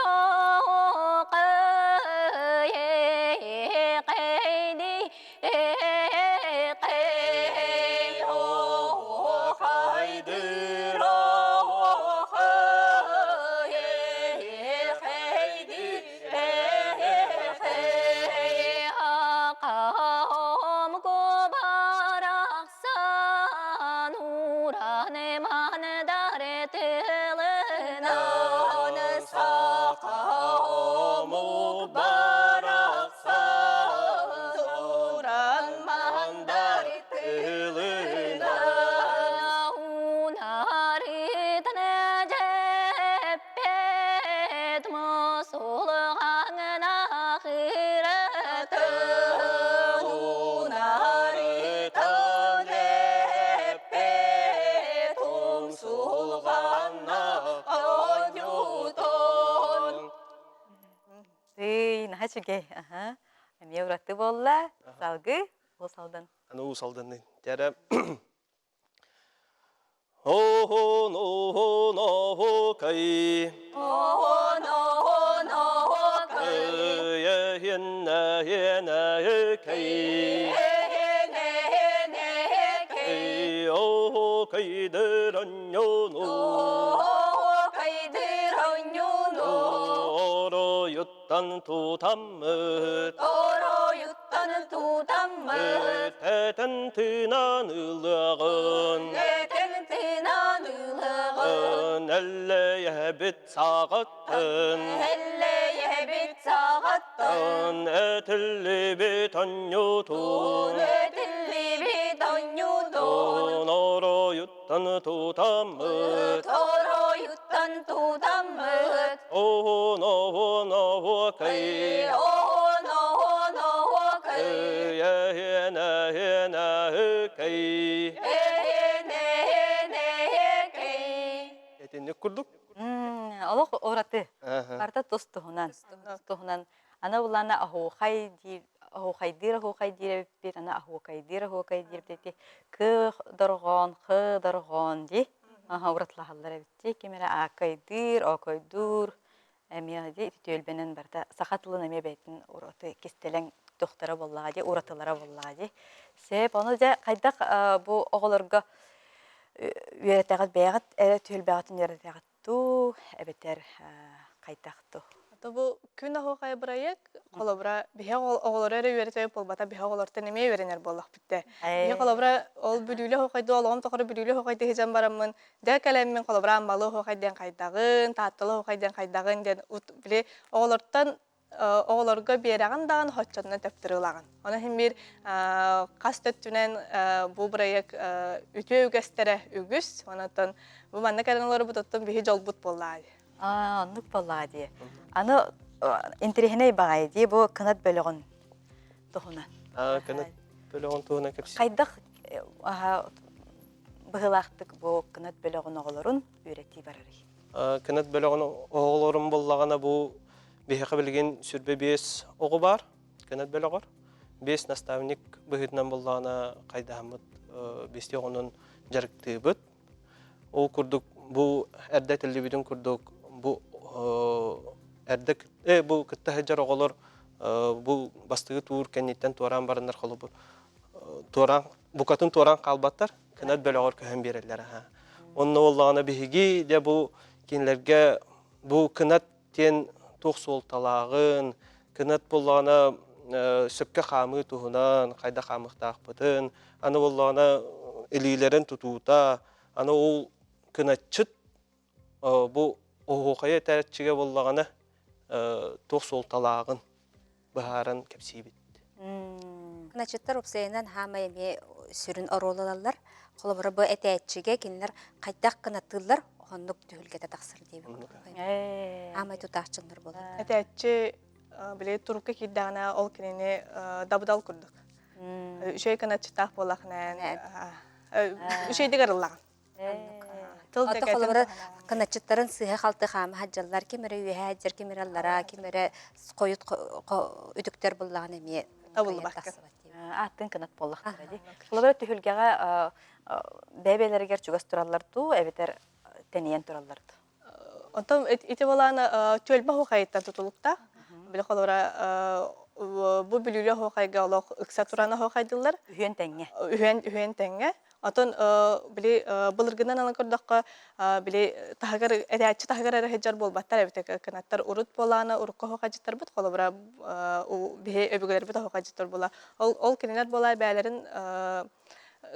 Тый, наһаа үчүгэй. Аха. Эмиэ ураты буолла. Салгыы Уус Алдан. Аны Уус Алданный. Тәрэ Оһон оһон оһокай Оһон оһон оһокай Эйэнэ энэ кэй Эйэнэ энэ кэй О Оһуокайдыр онньууну Оһуокайдыр онньууну Оройуттан тутаммыт Оройуттан тутаммыт Этэн тыынан ылыаҕын Этэн тыынан ылыаҕын Эллэйэбит саҕаттын Эллэйэбит саҕаттын Этиллибит онньуутун Этиллибит онньуутун Оройуттан тутаммыт Оройуттан тутаммыт Оһун оһун оһуокай Оһун оһун оһуокай Эһиэн эһиэн эһикэй Эһиэн эһиэн эһикэй Этинник курдук Олох ураты. Барыта тус-туһунан. Туһунан. Аны булана оһуохай диир, оһуохайдыыр оһуохай диир эбиппит, аны оһуокайдыыр оһуокай диир эбит. Кы дорҕоон, хы дорҕоон дии. Аха уратылаһаллар эбит дии. Ким эрэ ааккайдыыр, оокойдуур эмиэ дии ити түөлбэнэн барыта саха тылын эмиэ бэйэтин ураты кистэлэҥ тохтара буоллаҕа дии, уратылара буоллаҕа дии. Сөп, ону дьэ хайдах бу оҕолорго үөрэтэҕит бэйэҕит эрэ түөлбэҕитин үөрэтэҕит дуу эбэтэр хайдах дуу? Ото бу күн оһуохай бырайыак холобура биһи оҕолору эрэ үөрэтэ буолбата биһи оҕолортон эмиэ үөрэнэр буоллахпыт дээ. Биһи холобура ол бүлүүлэ оһуохайдыы олоҕум тухары бүлүүлэ оһуохайдыы сылдьан бараммын дьэ кэлэммин холобура аммалы оһуохай диэн хайдаҕын, таатталы оһуохай диэн хайдаҕын диэн били оҕолортон оҕолорго биэрэҕин даҕаны хоччотунан төптөрү ылаҕын. Онон иһин биир хас да өттүнэн бу бырайыак үтүө үгэстэрэ үгүс. Онон бу манна кэлэн олорбут оттон биһи дьолбут буоллаа дии. Аа, оннук буоллаа дии. Аны интэриэһинэй баҕайы дии бу кынат бөлөҕүн туһунан. Аа, кынат бөлөҕүн туһунан кэпсии. Хайдах быһыылаахтык бу кынат бөлөҕүн оҕолорун үөрэтии барарый? Кынат бөлөҕүн оҕолорун буллаҕына бу биһиэхэ билигин сүрбэ биэс оҕо баар кынат бөлөҕөр. Биэс наставник быһыытынан буллаҕына хайдаһаммыт биэстии оҕонон дьарыктыыбыт. Ол курдук бу эрдэ этиллибитин курдук бу эрдэ бу кытта сылдьар оҕолор бу бастакы туур кэнниттэн туораан бараннар холобур туораан букатын туораан хаалбаттар кынат бөлөҕөр көһөн биэрэллэр аха онно буоллаҕына биһиги дьэ бу кинилэргэ бу кынат диэн туох суолталааҕын кынат буоллаҕына сөпкө хаамыы туһунан хайдах хаамыахтаахпытын аны буоллаҕына илиилэрин тутуута аны ол кыначчыт бу оһуохайы этээччигэ буоллаҕына туох суолталааҕын быһааран кэпсиибит. Кыначыттар уопсайынан хаамай эмиэ сүрүн оруол ылаллар. Холобура бу этээччигэ кинилэр хайдах кынаттыыллар оннук түһүлгэтэ тахсар диэбит курдук. Аамай тутаахчыннар буолаллар. Этээччи били турукка киирдэҕинэ ол кинини дабыдал курдук. Үчүгэй кыначчытаах буоллахына үчүгэйдик арыллаҕын. Тыл Ото холобура кыначчыттарын сыыһа-халты хаама сылдьаллар, ким эрэ үөһээ сылдьар, ким эрэ аллараа, ким эрэ хойут үтүктэр буллаҕына эмиэ табыллыбакка. Ааттыын кынат буоллахтара дии. Холобура түһүлгэҕэ бэйэ-бэйэлэригэр чугас тураллар дуу, эбэтэр тэнийэн тураллар дуу? Онтон ити былаана түөлбэ оһуохайыттан тутулуктаах. Били холобура бу Бүлүүлэ оһуохайга олох ыкса туран оһуохайдыллар. Үһүөн тэҥҥэ. Үһүөн үһүөн тэҥҥэ. Отон били былыргынан ылан көрдөххө били таһыгар этээччи таһыгар эрэ сылдьар буолбаттар эбит кынаттар урут буолаана урукку оһуохайдьыттарбыт холобура биһи өбүгэлэрбит оһуохайдьыттар буола ол ол кинилэр буолаа бээлэрин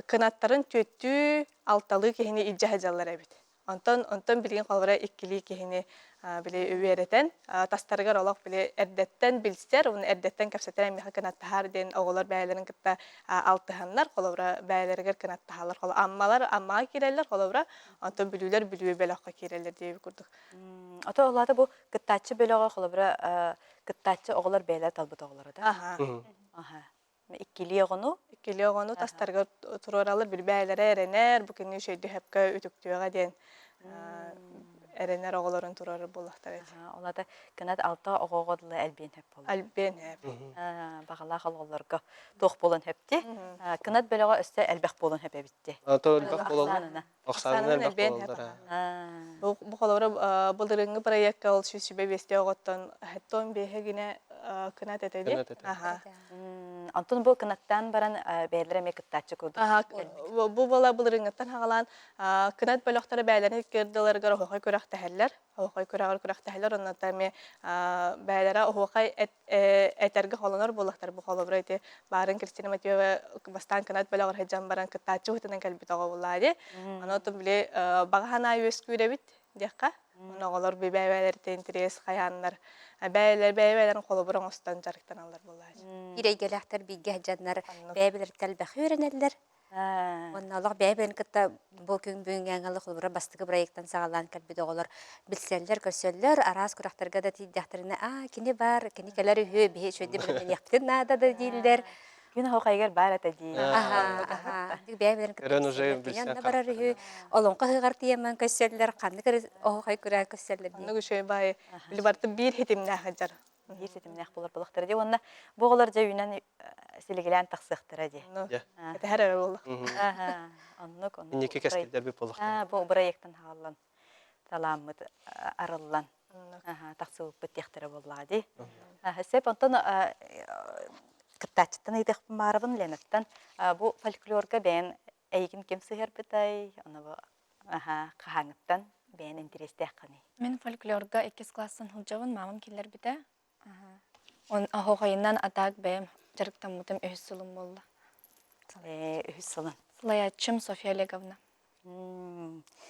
кынаттарын түөттүү алталыы киһини илдьэ сылдьаллар эбит. Онтон онтон билигин холобура иккилии киһини били үөрэтэн тастарыгар олох били эрдэттэн билсэр уонна эрдэттэн кэпсэтэр эмиэхэ кынаттаһар диэн оҕолор бэйэлэрин кытта алтыһаннар холобура бэйэлэригэр кынаттаһаллар холо аммалар аммаҕа киирэллэр холобура онтон бүлүүлэр бүлүү бөлөххө киирэллэр диэбит курдук. Ото ол аата бу кыттааччы бөлөҕө холобура кыттааччы оҕолор бэйэлэрэ талбыт оҕолоро да? Аха. Иккилии оҕону? Иккилии оҕону тастарыгар туруораллар, билбээлэрэ эрэнэр, бу кинини үчүгэйдик үтүктүөҕэ диэн эрэнэр оҕолорун туруорар буоллахтара ити. Ол аата кынат алта оҕоҕо дылы элбиэн сөп буолла. Элбиэн сөп. Баҕалаах оҕолорго туох буолан сөп дии. Кынат бөлөҕө өссө элбэх буолан сөп эбит дии. То элбэх буолаллар. Ахсаанынан элбэх буолаллар. Бу холобура былырыыҥҥы проекка ол сүүс сүбэ биэстэ оҕоттон хэттон биэһэ гинэ кынат этэ дии. Кынат этэ. Аха. Онтон бу кынаттаан баран бэйэлэрэ эмиэ кыттааччы курдук. Аха, бу буола былырыыҥҥыттан хаҕалаан кынат бөлөхтөрө бэйэлэрин иккирдилэригэр оһуохай күрэхтэһэллэр. Оһуохай күрэҕэр күрэхтэһэллэр, онно эмиэ бэйэлэрэ оһуохай этэргэ холонор буоллахтар. Бу холобура ити баарын Кристина Матвеева бастаан кынат бөлөҕөр сылдьан баран кыттааччы быһыытынан кэлбит оҕо буоллаа дии. Аны отун били баҕа санаа үөскүүр эбит диэххэ. Ону оҕолор бэйэлэритэ интэриэс хайааннар бэйэлэр бэйэлэрин холобур оҥостон дьарыктаналлар буоллаа. Биир эйгэлээхтэр бииргэ сылдьаннар бэйэ-бэйэлэриттэн элбэхи үөрэнэллэр. Уонна олох бэйэ-бэйэни кытта бу күн бүгүҥҥэ аҥалы холобура бастакы проектан саҕалаан кэлбит оҕолор билсэллэр, көрсөллөр, араас күрэхтэргэ да тиийдэхтэринэ, аа, кини баар, кини кэлэр үһү, биһи үчүгэйдик бэлэмнэниэхпитин наада да дииллэр. Күн оһуохайыгар баар этэ дии. Аха, аха. Бэйэ-бэйэлэрин кытта Көрөн уже билсэллэр, кини билсэн онно барар үһү, олоҥхо ыһыаҕар тиийэммин көрсөллөр, ханнык эрэ оһуохай күрэҕэр көрсөллөр дии. Оннук үчүгэй баайы били барыта биир хитимнээх сылдьар. Биир ситимнээх буолар буоллахтара дии уонна бу оҕолор дьэ үүнэн силигилээн тахсыахтара дии. Этэһэр эрэ буолла. Оннук, оннук. Инники кэскилдэр буоллахтара. Бу бырайыактан хааллан талааммыт арыллан тахсыбыппыт диэхтэрэ буоллаҕа дии. Сөп, онтон кыттааччыттан ыйытыахпын баарабын Ленаттан. Бу фольклорга бэйэн эйигин ким сыһыарбытай, ону бу хаһааҥҥыттан бэйэн интэриэстээххиний? Мин фольклорга иккис класстан сылдьабын, мамам киллэрбитэ. Оһуохайынан атаак бэйэм дьарыктаммытым үһүс сылым буолла. Үһүс сылын. Салайааччым Софья Олеговна.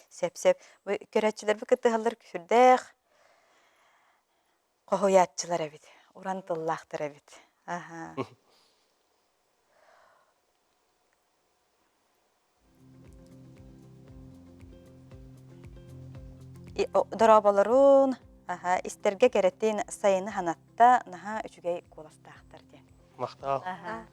Сөп-сөп. Бу көрөөччүлэрбит кыттыһаллар сүрдээх хоһуйааччылар эбит, уран тыллаахтар эбит. Аха. Дорооболорун, аха, истэргэ кэрэтин сайыны ханатта, наһаа үчүгэй куоластаахтар диэн. Махтал. Аха.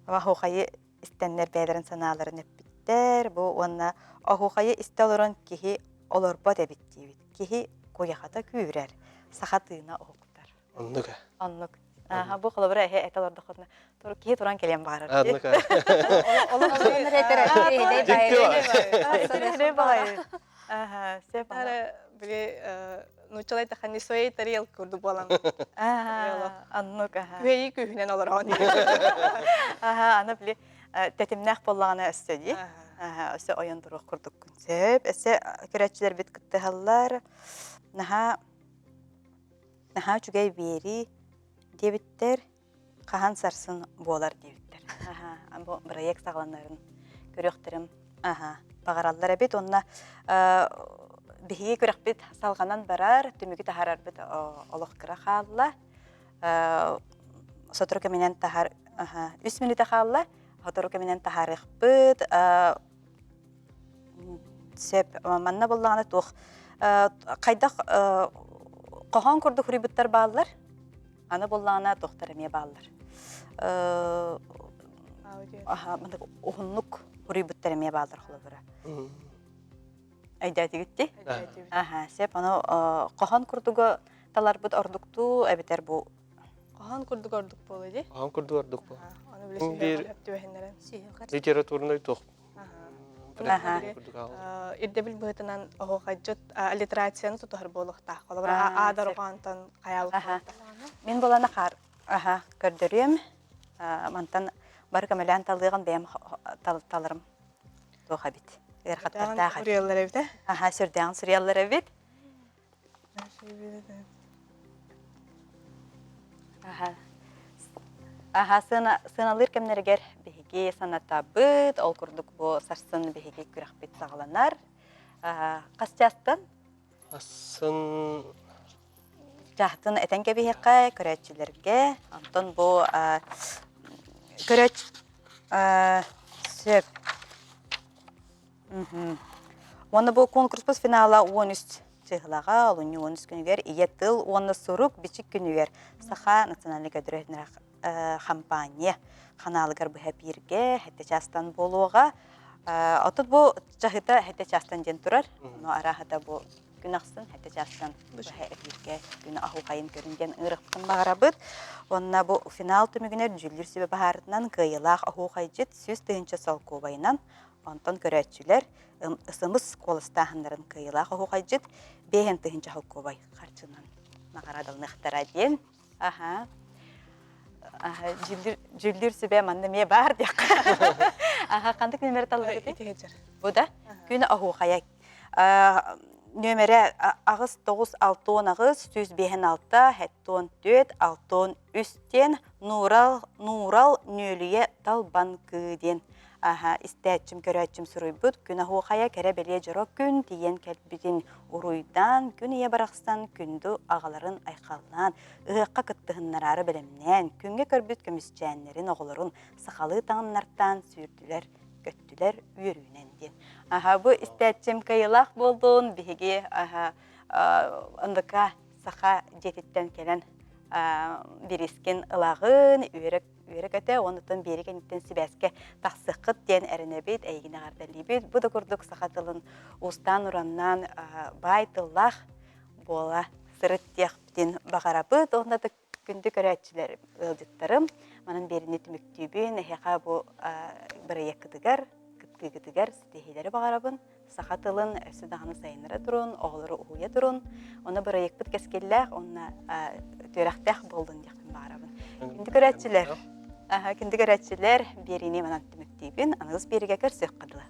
Оһуохайы истэннэр бэйэлэрин санааларын эппиттэр. Бу уонна оһуохайы истэ олорон киһи олорбот эбит диибит. Киһи куйахата күүрэр, саха тыына уһуктар. Оннук. Оннук. Аха, бу холобура эһэ этэ олордоххутуна киһи туран кэлиэн баҕарар. Оннук. Аха, сөп. Били нууччалай тахани своей тарелки курдук буолан. Оннук, аха. Күһэйии күүһүнэн олороҕун. Аха, аны били тэтимнээх буоллаҕына өссө дии. Аха, өссө ойон туруох курдуккун. Сөп. Өссө көрөөччүлэрбит кыттыһаллар. Наһаа Наһаа үчүгэй биэрии диэбиттэр, хаһан сарсын буолар диэбиттэр. Аһа, бу бырайыак саҕаланарын көрүөхтэрин аһа, баҕараллар эбит. Уонна биһиги күрэхпит салҕанан барар, түмүгү таһаарарбыт олох кыра хаалла. Сотору кэминэн таһаар, үс мүнүүтэ хаалла. Сотору кэминэн таһаарыахпыт. Сөп. Манна буоллаҕына туох хайдах хоһоон курдук суруйбуттар бааллар. Аны буоллаҕына туохтар эмиэ бааллар. Уһуннук суруйбуттар эмиэ бааллар холобура. Өйдөөтүгүт дии? Аха, сөп. Ону хоһоон курдугу таларбыт ордуктуу эбэтэр бу Хоһоон курдук ордук буолуо дии. Хоһоон курдук ордук буолуо. Ону били Биир түбэһиннэрэн. литературнай туох Ирдэбил быһыытынан оһуохайдьыт аллитерацияны тутуһар буолуохтаах. Холобура аа дорҕоонтон хайаабыт Мин булана хаар аха көрдөрүөм. Мантан бары көмөлөөн талыаҕын бэйэм таларым туох эбит. Ыарахаттардаах эбит. Суруйаллар эбит э? Аха, сүрдээҕин суруйаллар эбит. Аха, сыаналыыр кэмнэригэр биһиги санатабыт, ол курдук бу сарсын биһиги күрэхпит саҕаланар. Хас чаастан? Сарсын Чаһытын этэн кэбиһиэххэ көрөөччүлэргэ. Онтон бу көрөөч сөп. Уонна бу конкурспут финала 13 чыһылаҕа, олунньу 13 күнүгэр Ийэ тыл уонна сурук бичик күнүгэр Саха национальнай көдөрөһүнэр хампаанньа ханаалыгар быһа бииргэ сэттэ чаастан буолуоҕа. Отут бу чаһыта сэттэ чаастан диэн турар. Ону арааһата бу күн ахсын сэттэ чаастан быһа эпииргэ күн аһуухайын көрүн диэн ыҥырыахпытын баҕарабыт. Уонна бу финал түмүгүнэр дьүүллүүр сүбэ баһаарытынан кыайыылаах оһуохайдьыт 100 000 солкуобайынан Онтон көрөөччүлэр ысымыс куоластааһыннарын кыайыылаах оһуохайдьыт 5000 холкуобай харчынан наҕараадаланыахтара диэн. Аха. Дьүүллүүр сүбэ манна эмиэ баар диэххэ. Аха, ханнык нүөмэри таллыгыт? Бу да? Күн оһуохайа. Нүөмэрэ 8 9 68 156 74 63 диэн Нуурал Нуурал Нүөлүйэ Талбанкыы диэн аха истээччим көрөөччүм суруйбут күн оһуохайа кэрэ бэлиэ дьоро күн тиийэн кэлбитин уруйдаан күн ийэ барахсан күндү аҕаларын айхаллаан ыһыахха кыттыһыннараары бэлэмнээн күҥҥэ көрбүт көмүсчээннэрин оҕолорун сахалыы таҥыннартаан сүүрдүлэр көттүлэр үөрүүнэн диэн аха бу истээччим кыайыылаах буоллун биһиги аха НВК саха дьиэтиттэн кэлэн бириискин ылаҕын үөрэ үөрэ-көтө уонуттан биэри кэнниттэн сибээскэ тахсыаххыт диэн эрэнэбит, эйигин эҕэрдэлиибит. Бу да курдук саха тылын уустаан-ураннаан баай тыллаах буола сырыт диэхпитин баҕарабыт. Уонна да күндү көрөөччүлэр, ыалдьыттарым, манан биэрини түмүктүүбүн. Эһиэхэ бу бырайыаккытыгар, кыттыыгытыгар ситиһиилэри баҕарабын. Саха тылын өссө даҕаны сайыннара турун, оҕолору уһуйа турун. Онно бырайыакпыт кэскиллээх уонна түөрэхтээх буоллун диэхпин баҕарабын. Күндү көрөөччүлэр, күндү көрөөччүлэр, биэриини манан түмүктүүбүн. Аныгыс биэриигэ көрсүөххэ дылы.